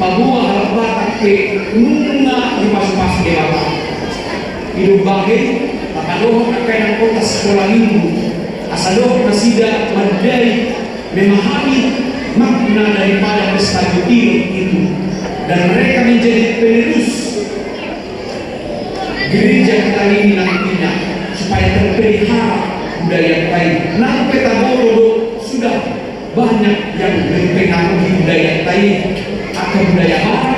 paboa halak Batak pe nunga dipasupasu Debata. Di lupa i, tapadohot angka inang hita sekolah minggu, asa dohot nasida mandai memahami makna daripada pesta jutilon itu, dan mereka menjadi penerus gereja kita ini nantinya, supaya terpelihara budayanta i. Nang pe taboto do sudah banyak yang mempengaruhi budayanta i, angka budaya barat,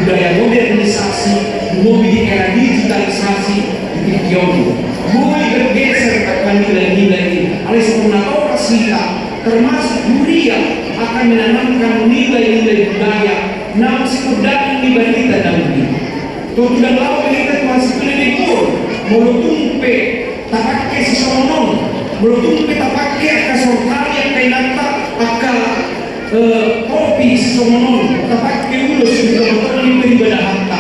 budaya modernisasi, lumobi di era digitalisasi di tingki on. Mulai bergeser angka nilai-nilai i, alai songon natorasna, termasuk huria akan menanamkan nilai-nilai budaya naung siurdanan ni barita Daudi. Tontu ndang laho be hita tu hasuhuton ni Debata, molo tung pe tapangke sisongon on, molo tung pe tapangke angka sorkari, angka inanta, angka, eh, topi sisongon on, tapangke ulos di tongatonga ni paribadahanta.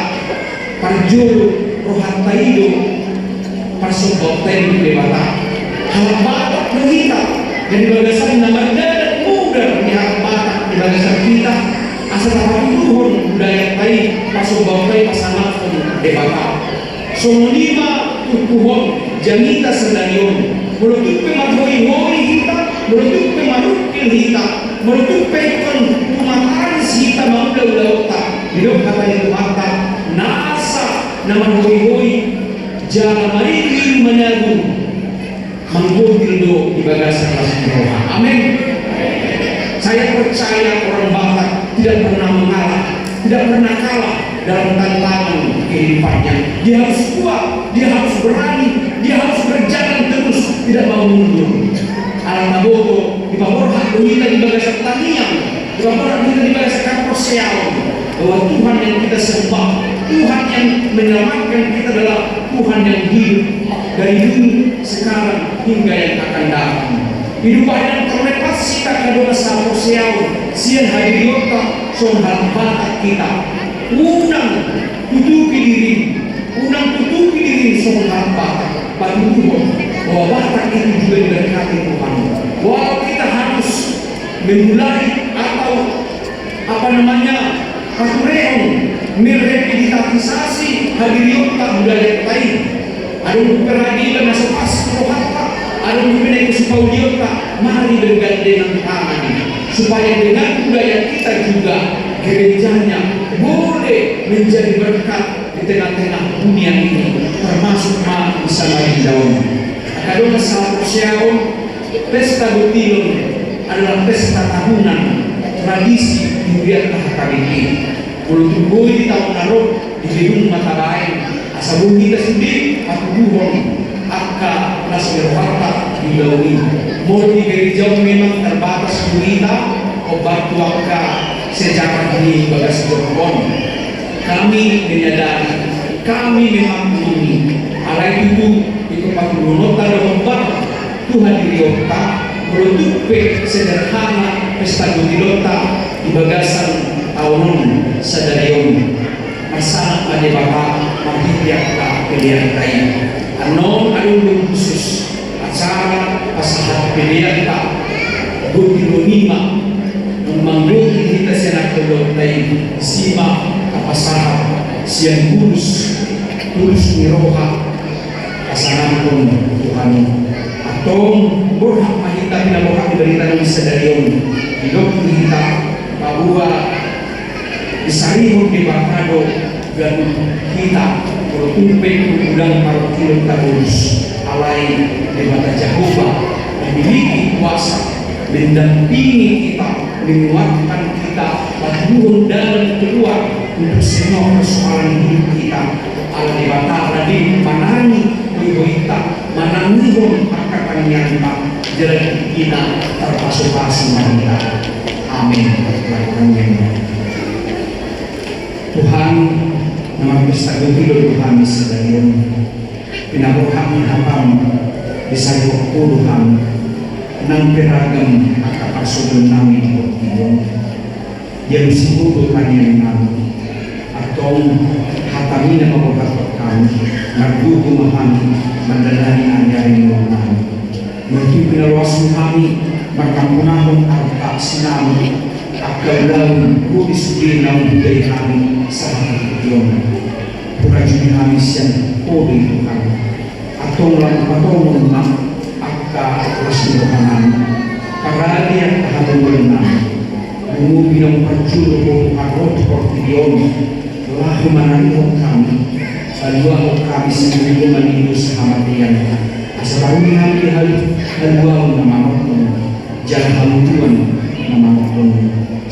Parjolo rohanta i do parsombaonta i tu Debata. Halak Batak do hita, jadi bagasan na mardalan mudar ni halak Batak di bagasan hita, asa tapatuduhon budayanta i, parsombaonta i, pasangaphon Debata. Songon i ma turpuk on, jamita sadari on. Molo tung pe marhoihoi hita, molo tung pe marungkil hita, molo tung pe ingkon tumatangis hita mangula ulaonta, didok hata ni Tuhanta, nasa na marhoihoi jala maringiring managung, manggotil do di bagasan las ni roha. Amin. Saya percaya orang Batak tidak pernah mengalah, tidak pernah kalah dalam tantangan kehidupannya. Dia harus kuat, dia harus berani, dia harus berjalan terus, tidak mau mundur. Ala taboto, dipaborhat do hita di bagasan tangiang, dipaborhat do hita di bagasan haporseaon, bahwa Tuhan yang kita sembah, Tuhan yang menyelamatkan kita adalah Tuhan yang hidup dari dulu, sekarang, hingga yang akan datang. Di lupa i, terlepas hita angka dongan sahaporseaon, sian hadirionta songon halak Batak hita, unang tutupi dirim, unang tutupi dirim songon halak Batak. Patuduhon, Bahwa Batak itu juga diberkati Tuhan. Walau kita harus memulai atau, apa namanya, paturehon, merevitalisasi hadirionta budayanta i. Adong dope ragil na so pas rohanta, adong dope na ingkon sipaulianta, mari bergandengan tangan supaya dengan budaya kita juga gerejanya boleh menjadi berkat di tengah-tengah dunia ini, termasuk ma di Samarinda on. Angka dongan sahaporseaon, pesta Gotilon adalah pesta tahunan tradisi di huria H K B P. Molo tung boi di taon na ro di gedung ma tabaen, asa boi hita sude patuduhon angka na so di rohanta di ulaon i. Molo di gereja on memang terbatas tu hita, hombar tu angka sejarah di bagas joro on. Kami menyadari, kami memaklumi, alai tutu ingkon patuduhononta do hombar tu hadirionta, molo tung pe sederhana pesta Gotilonta di bagasan taon on sadari on. Marsanang ma Debata marhite angka peleanta i. Annon adong do khusus acara pasahat peleanta Gotilon i ma, manggohi hita sian angka ulaonta i, disi ma tapasahat sian tulus, tulus ni roha, pasangaphon Tuhan i. Antong borhat ma hita pinaborhat ni barita na uli sadari on, didok tu hita, paboa disarihon Debata do ganup hita, molo tung pe godang parungkilon tabolus, alai Debata Jahowa memiliki kuasa mendampingi kita, menguatkan kita, patuduhon dalan keluar untuk semua persoalan hidup kita. Ala Debata rade manangi hoihointa, manangihon angka tangiangta, jala di tingkina tarpasupasu ma hita. Amin. Tuhan, na marpesta Gotilon do hami sadari on. Pinaborhat ni hatam, disarihon Ho do hami. Nang pe ragam angka parsogonon nami di portibi on, dialusi Ho do tangiang nami. Antong hatam i na maborhathon hami, margogo ma hami mandalani ari-ari ni ngolu nami. Molo tung pe na loas Ho hami marnampunahon arta sinamot, angka ulaon ro di sude naung hudai hami sahat tu tingki on. Hurajumi hami sian Ho do i Tuhan. Antong lam patongon ma angka las ni roha nami, parade angka hagogoon nami. Lumobi naung parjolo Ho Tuhan ro tu portibi on, laho manarihon hami, paluahon hami sian gogoman ni dosa hamatean, asa baruni hami di hal-, haluaon na manortor, jala haluaon na manortor.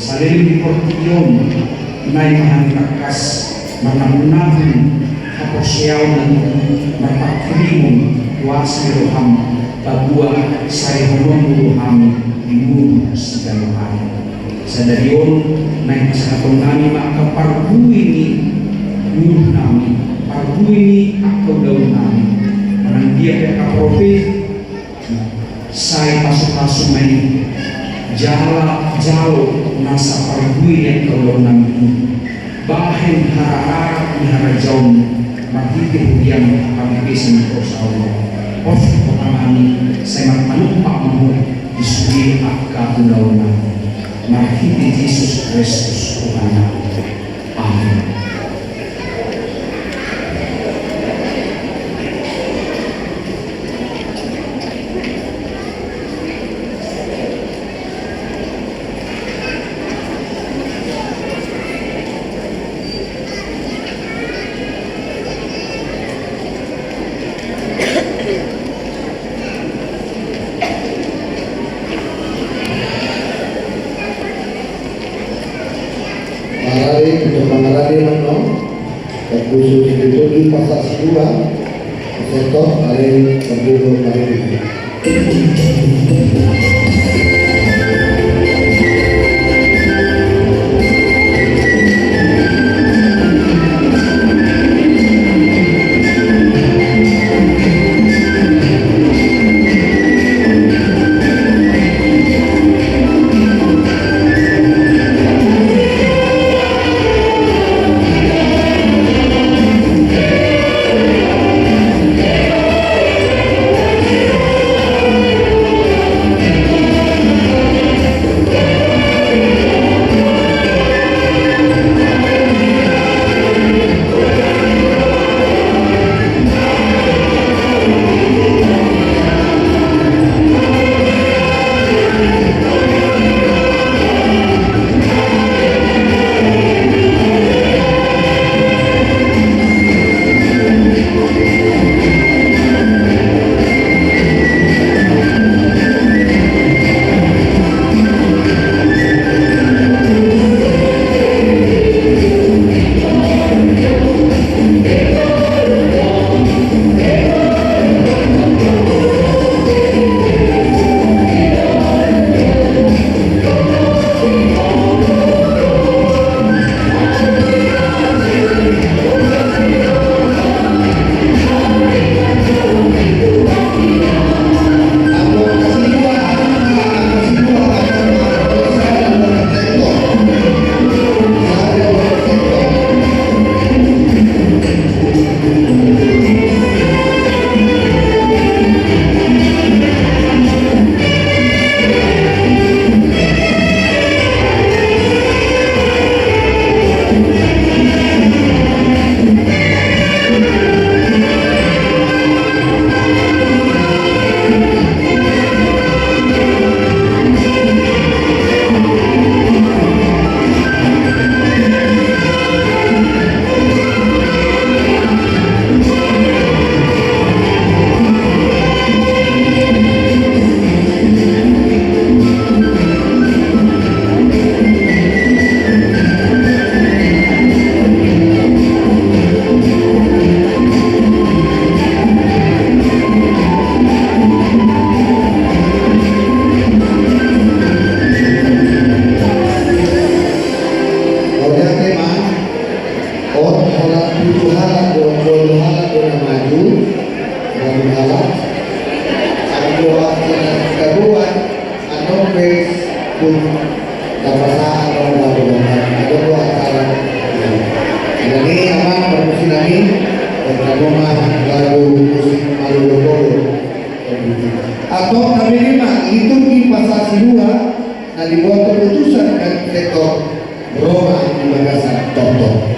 Saleleng di portibi on, naeng ma hami tangkas marnampunahon haporseaon na tutu, marpanghirimon kuasa ni roham, paboa sarihononmu do hami di ngolu siganup ari. Sadari on naeng pasahaton nami ma angka parbue ni ngolu nami, parbue ni angka ulaon nami. Manang dia pe angka profesi, sai pasupasu ma i, jala jalo nasa parbue ni angka ulaon nami i. Bahen harara ni harajaon marhite huriam, hami pe sian porsaono. Pos roha nami, sai marpanumpak ma Ho di sude angka ulaon nami. Marhite Jesus Kristus Tuhan nami. Amin. Marade, untuk marade, Amang, no? Khusus itu di Pasar Sigura, sektor, ale, penduduk, mari. Roma di bagasan tongtong.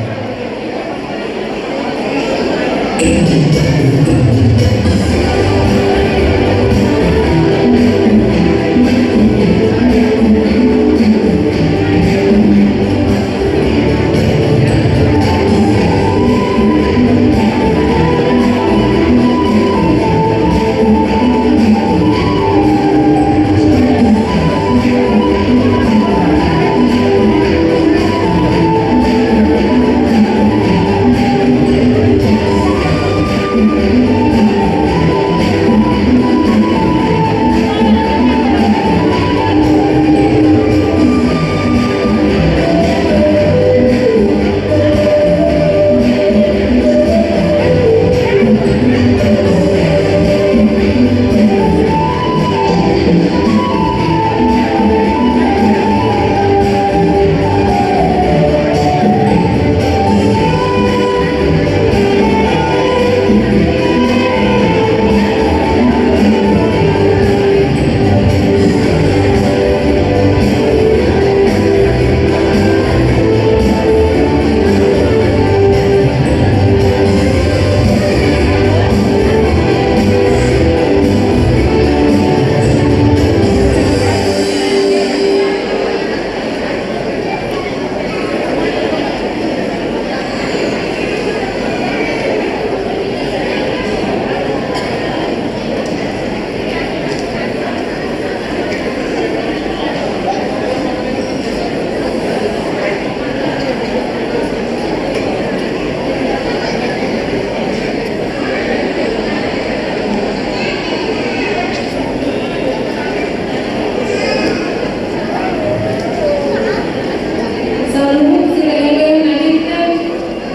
Saluhut silehon na denggan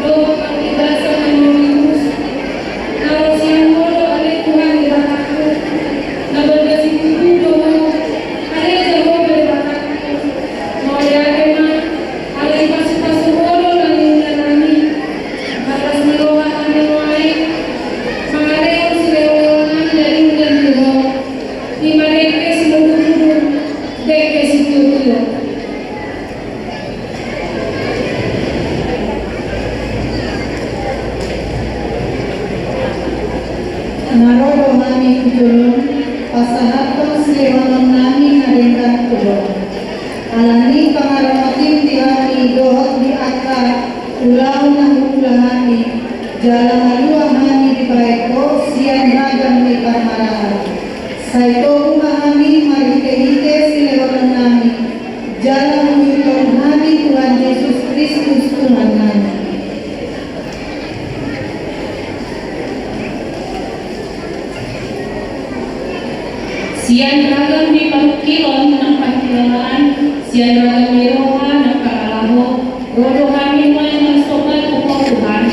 dohot parhorasan na mangihut, na ro sian Ho do ale Tuhan Debatangku, na marga situtu do Ho, ale Jahowa Debatangku. Mauliate ma, ala dipasupasu Ho do na niula nami. Bagas ni roha nami nuaeng, mangalehon silehonlehon nami na denggan tu Ho. I ma dengke simudurudur, dengke sitiotio. Na ro do hami tu jolom, pasahathon silehonon nami na denggan tu Ho. Ala ni pangaramoti di hami dohot di angka ulaon na huula hami, jala malua hami dibahen Ho sian ragam ni parmaraan. Sai togu ma hami marhitehite silehonon nami, jala huihuthon hami Tuhan Jesus Kristus Tuhan nami. Sian ragam ni parungkilon nang pangkilalaan, sian ragam ni roha nang pangalaho, ro do hami nuaeng marsomba tu Ho Tuhan,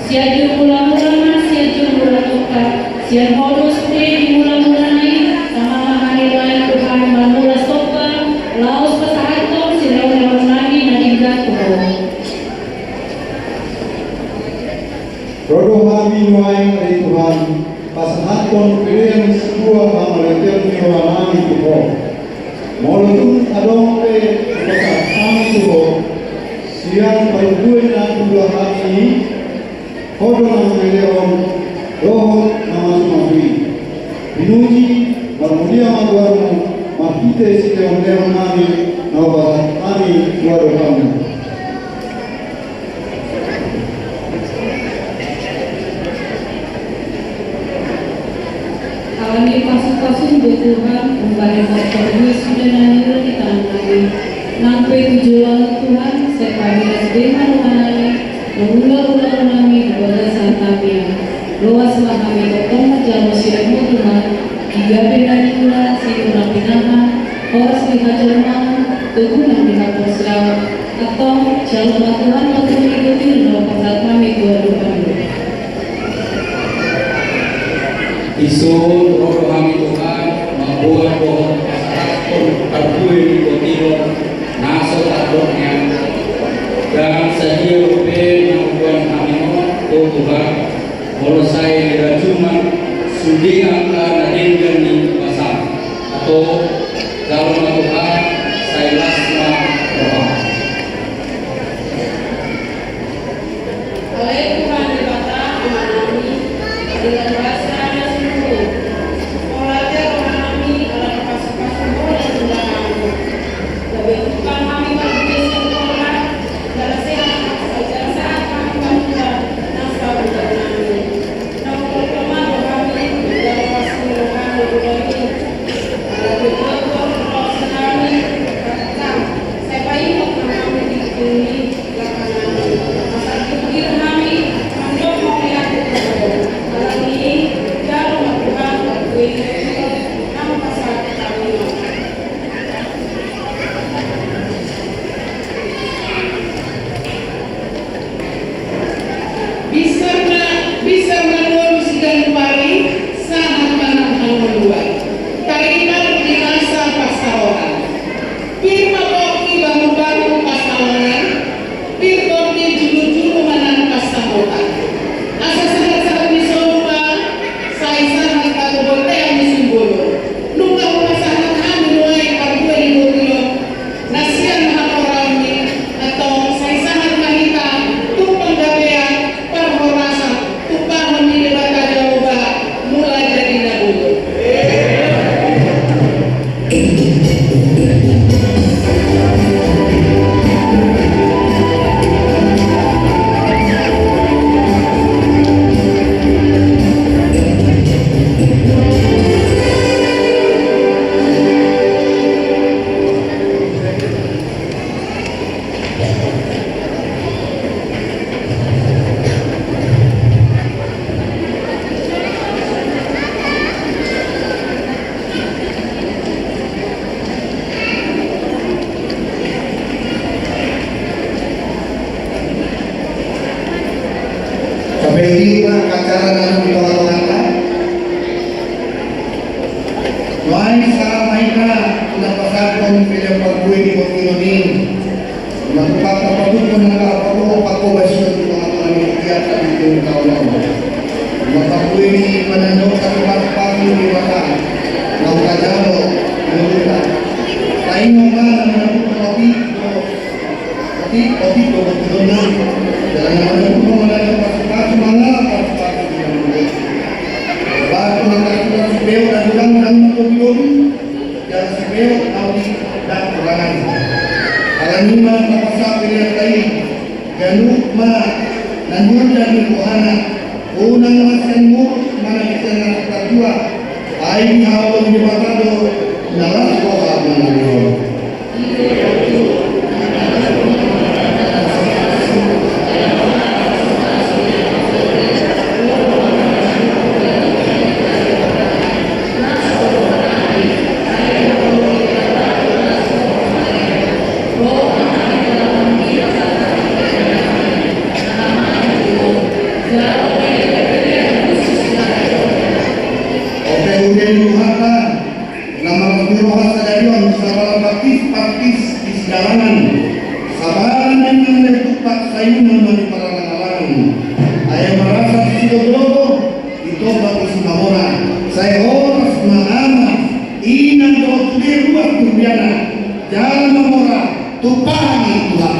sianjur mulamula ma sianjur mula tongka, sian Ho do sude di mulamula nai, tama ma hami nuaeng Tuhan marmula somba, laos pasahathon silehonlehon nami na denggan tu Ho. Ro do hami nuaeng ale Tuhan, pasahathon pelean ni sibuah hamauliateon ni roha nami tu Ho. Molo tung adong pe hupasahat hami tu Ho, sian parbue na huula hami i, Ho do na mangalehon dohot na mamasumasu i. Pinuji, marmulia ma goarmu, marhite silehonlehon nami, na hupasahat hami tu adopanmu. Ala ni pasupasum do Tuhan, umbahen parbue sude na niula di tangan nami. Nang pe tu joloan on Tuhan, sai pahilas be ma roha nami, mangula ulaon nami di bagasan tangiang. Loas ma hami tongtong manjalo sian Ho Tuhan, di gabe na niula, sian na pinahan, horas ni hajolmaon, togu nang di haporseaon. Antong, jalo ma Tuhan, patuduhon ni gotil na hupasahat hami tu adopanmu. Dison ro do hami Tuhan, mamboan dohot pasahathon parbue ni gotil on, na so tardok nian. Ndang sadia dope na huboan hami on, o Tuhan, molo sai dirajum sude angka na denggan ni basam. Antong, jalo ma Tuhan, sai las ma roham. Sabahen i ma acara na di tonga-tonganta. Nuaeng sahat ma hita na pasahathon pelean parbue di borngin on i. Ima tumpahta patuduhon angka hapogoan pangkobasion di tonga-tonga ni hita di ujung taon on. Ima parbue ni panandok hata pasu-pasu ni Debata na hujalo di ngolunta. Taingot ma na manabuhon otik do, otik, otik do borngin on i. Jala na manabuhon manandok pasu-pasu mangalap pasu-pasu di ngolunta. Bahat tu na tarsurat sipeop na godang ndang marlobi-lobi. Jala sipeop na otik ndang hurangan. Alani i ma tapasahat peleanta i ganup ma na niuja ni rohana. Unang ma sian muruk manang sian na so tatua. Ai dihaholongi Debata do na las roha manang na olo. Ope, huria ni Tuhanta, na marlas ni roha sadari on, sabala partis-partis di sidalangan, sabala na nian na tumpak, sai unang ma di paralang-alangan. Ai marasa silogo-logo, ditombak ni si Mamora, sai horas ma ama, inang dohot sude ruas ni huriana, jala Mamora, tumpahi Tuhanta.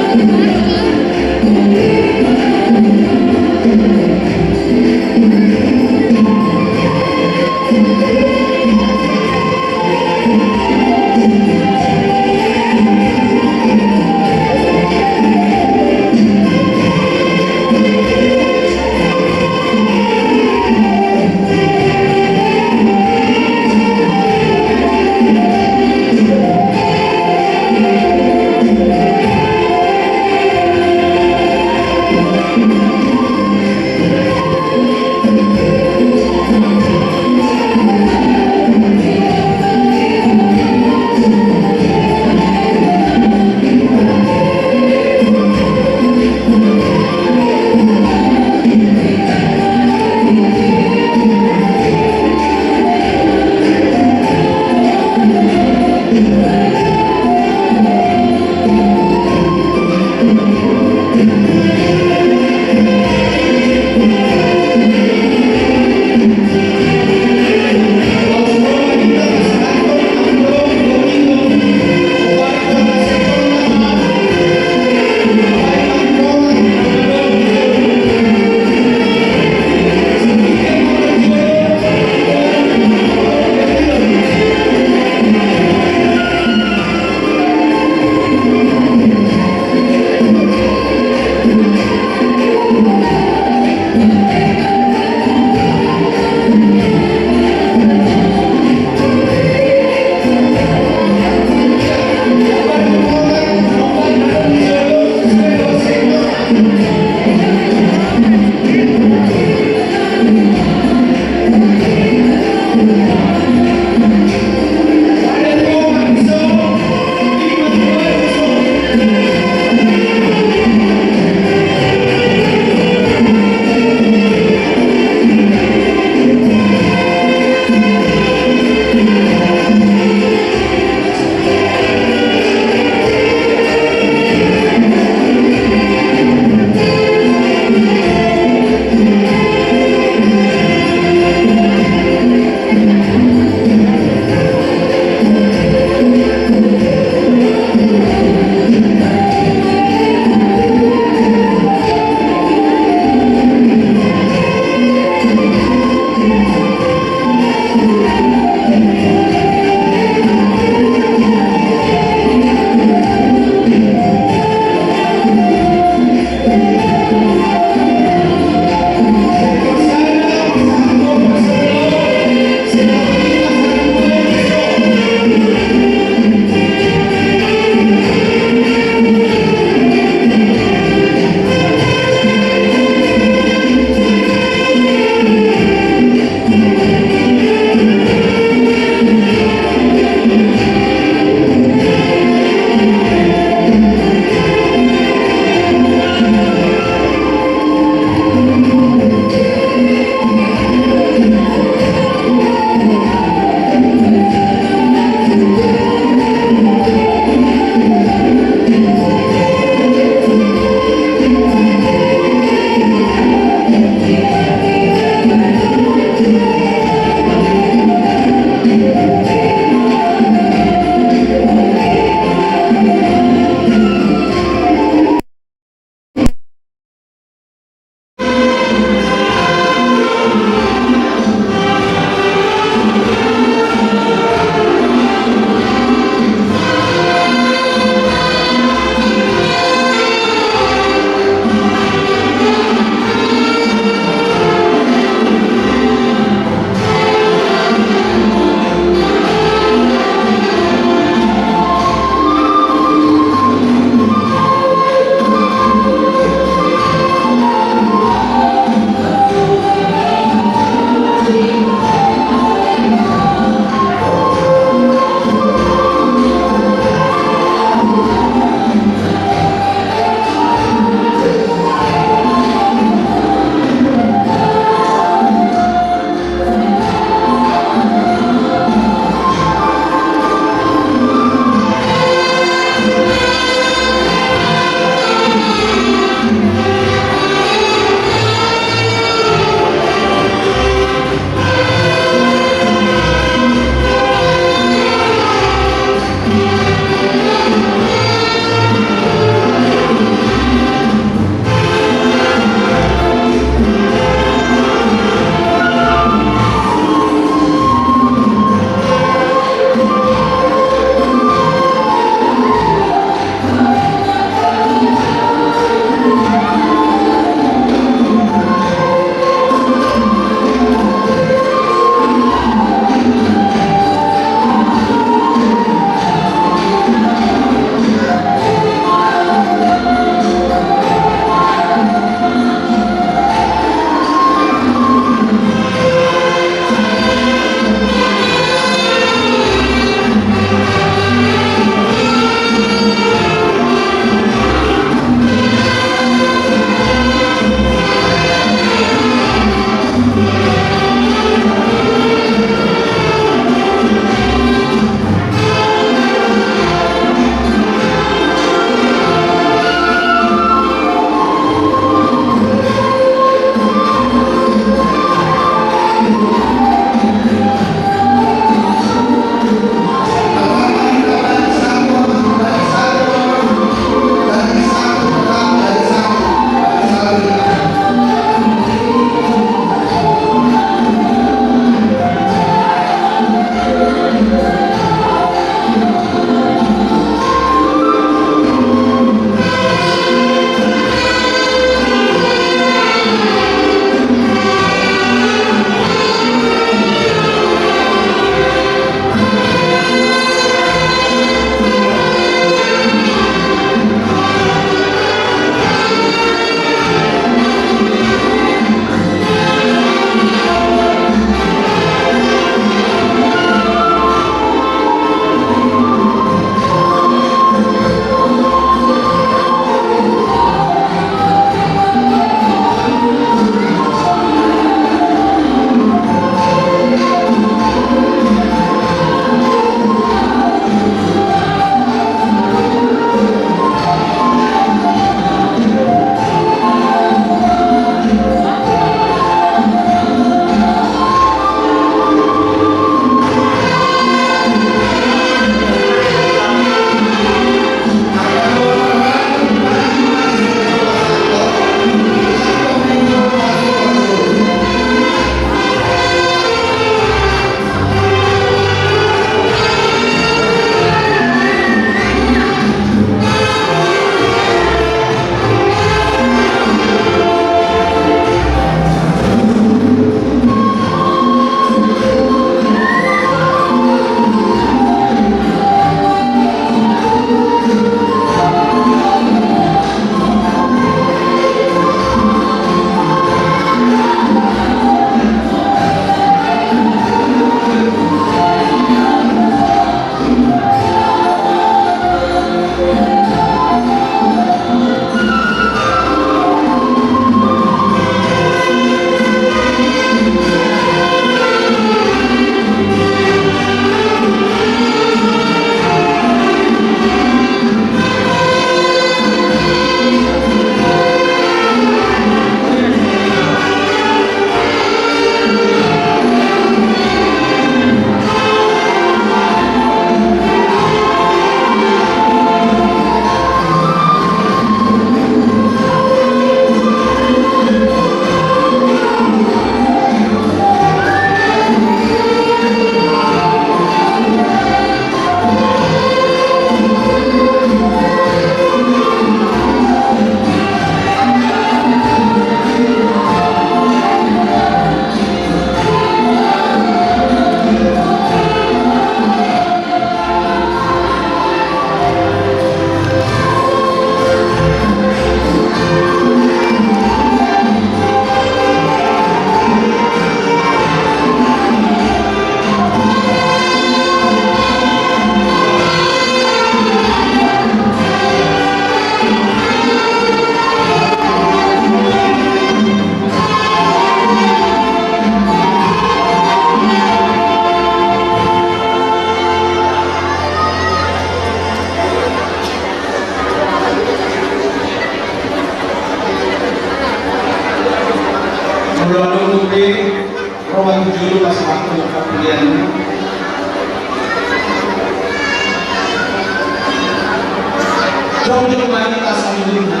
Jongjong ma hita saluhutna.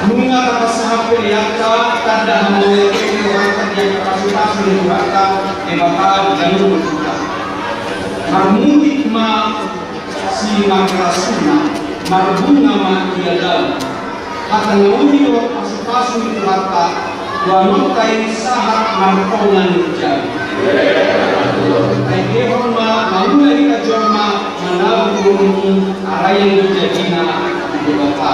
Nunga tapasahat peleanta, tanda hamuliateon ni rohanta di angka pasupasu ni Tuhanta Debata di ganup hita. Marmutik ma si marlasuna, marbunga ma ia lalu. Hata na uli dohot pasupasu ni Tuhanta, dohononta i sahat martonga ni jabu. Taendehon ma mangula hita jolma, manabi borngin, arayang jadina di Debata.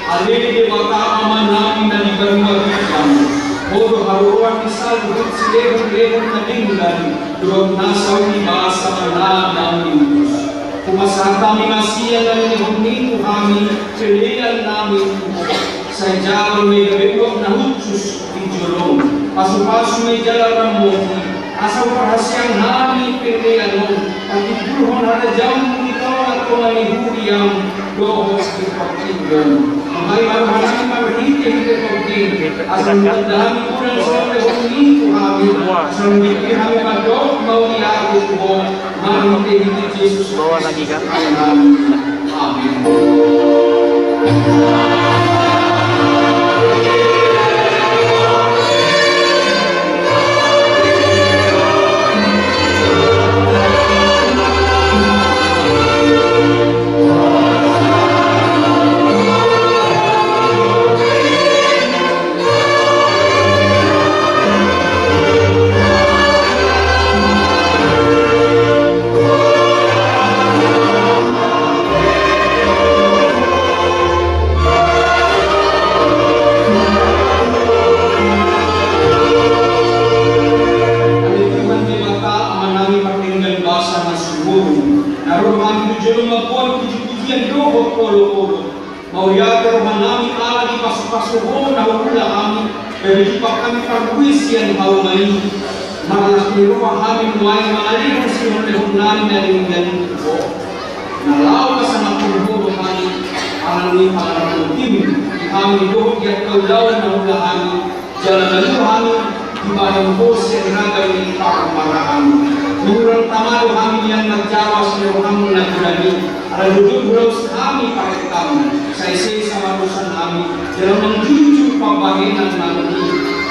Ale Debata Amanami na di banua ginjang, Ho do haroroan ni saluhut silehonlehon na denggan dohot na saur ni basa na naung niutus. Hupasahat hami ma sian na nilehon ni tu hami pelean nami tu Ho. Sai jalo ma i gabe uap na hushus di jolom. Pasupasu ma i jala ramoti, asa huparhaseang hami pelean on patimbulhon harajaonmu di tongatonga ni huriam dohot di portibi on. Buhai ma rohanami marhitehite Tondim, asa lam tanda hami godang sian na nilehonmi tu hami, asa lam dipillit hami mandok mauliate tu Ho, marhitehite Jesus Kristus Tuhannami. Amin. Ale Tuhan Debata, Amanami pardenggan basa na sumurung, na ro hami tu jolom mamboan pujipujian dohot olopolop. Mauliate rohanami ala dipasupasu Ho na huula hami, gabe jumpang hami parbue sian hauma i. Marlas ni roha hami nuaeng mangalehon silehonlehonnami na denggan i tu Ho. Na laho pasangaphon Ho do hami, ala ni pangarantoanMi di hami dohot di angka ulaon na huula hami, jala malua hami dibahen Ho sian ragam ni parmaraan. Hurang tama do hami nian manjalo asi ni rohaM na godang i, ala jotjot hulaus hami parentaMu. Sai sesa ma dosa nami, jala manjujur pambahenannami.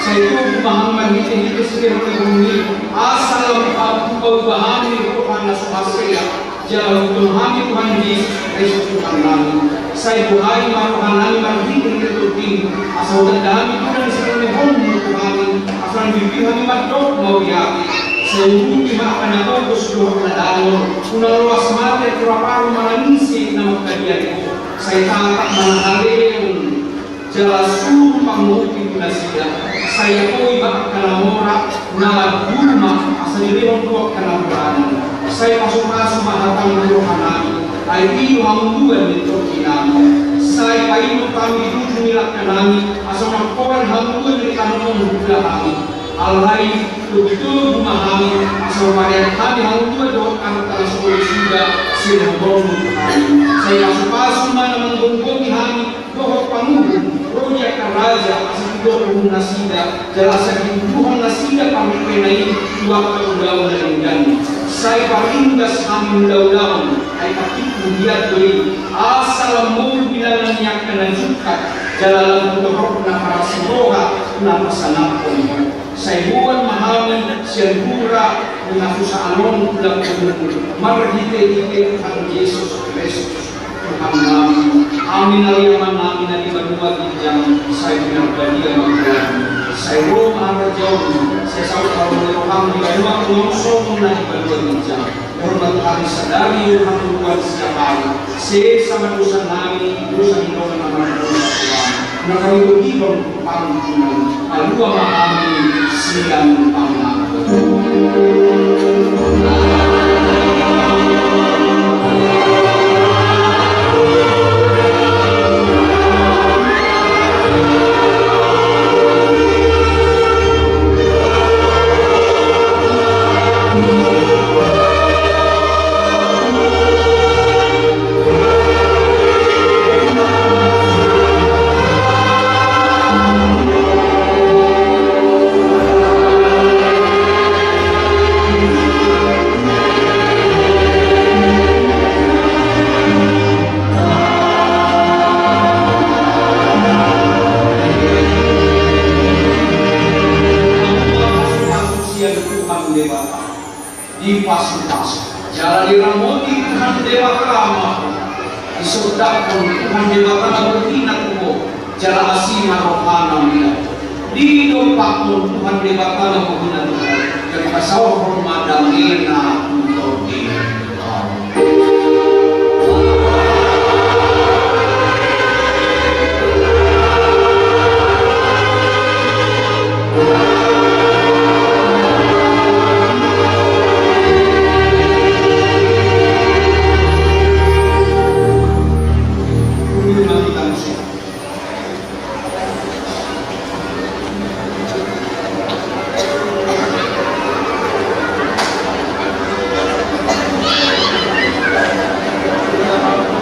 Sai togu ma hami marhitehite silehonlehonMi, asa lam hupaubahon ni roha na so hasea, jala hutonong hami Tuhan Jesus Kristus Tuhannami. Sai buhai ma rohanami marhitehite Tondim, asa hutanda hami godang ni silehonlehonMu tu hami, asa lam dipillit hami mandok mauliate. Sai urupi ma angka na pogos dohot na dangol, unang loas mate atur parumaen ni si na mangkadia i. Sai tatap ma na haleon jala suru pangurupi tu nasida. Sai apoi ma angka na mora, na duma, asa dilehon tu angka na mora. Sai pasupasu ma hataM tu rohanami, ai i do hangoluan ni tondinami. Sai paingot hami di ujung ni langkanami, asa unang holan hangoluan ni tano on huula hami. Alai togutogu ma hami, asa huparean hami hangoluan dohot angka na so boi suda silehononMu tu hami. Sai pasupasu ma na manggonggongi hami, dohot Panguhum, roja ka raja, asa didok uhum nasida, jala asa diuduhon nasida parnipena i tu angka ulaon na denggan. Sai paringgas hami mulaulaon, ai patikku diat do i, asa lam molu bilangan ni angka na jungkat, jala lam hutorop na parasi roha, na pasangaphon ho. Sai boan ma hami sian hura ni hasusaan on tu lambungmu, marhitehite Tuhan Jesus Kristus. Tuhan nami, hami na liaman, hami na di banua ginjang, sai pinarbadia ma goarmu, sai ro ma harajaonmu, sai saut haromuroham di banua tonga on songon na di banua ginjang. Dohot ma tu hami sadari on hangoluan siapari, sesa ma dosa nami, dosa ni dongan na mardosa tu hami. Unang hami togihon tu pangunjunan, palua ma hami sian pangago. Tuhan Debata. Dipasupasu jala diramoti Tuhan Debata ma ho. Disondangkon Tuhan Debata na bohina tu ho, jala asi ma rohana mida. Didompakkon Tuhan Debata na bohina tu ho, jala dipasaorhon ma damena.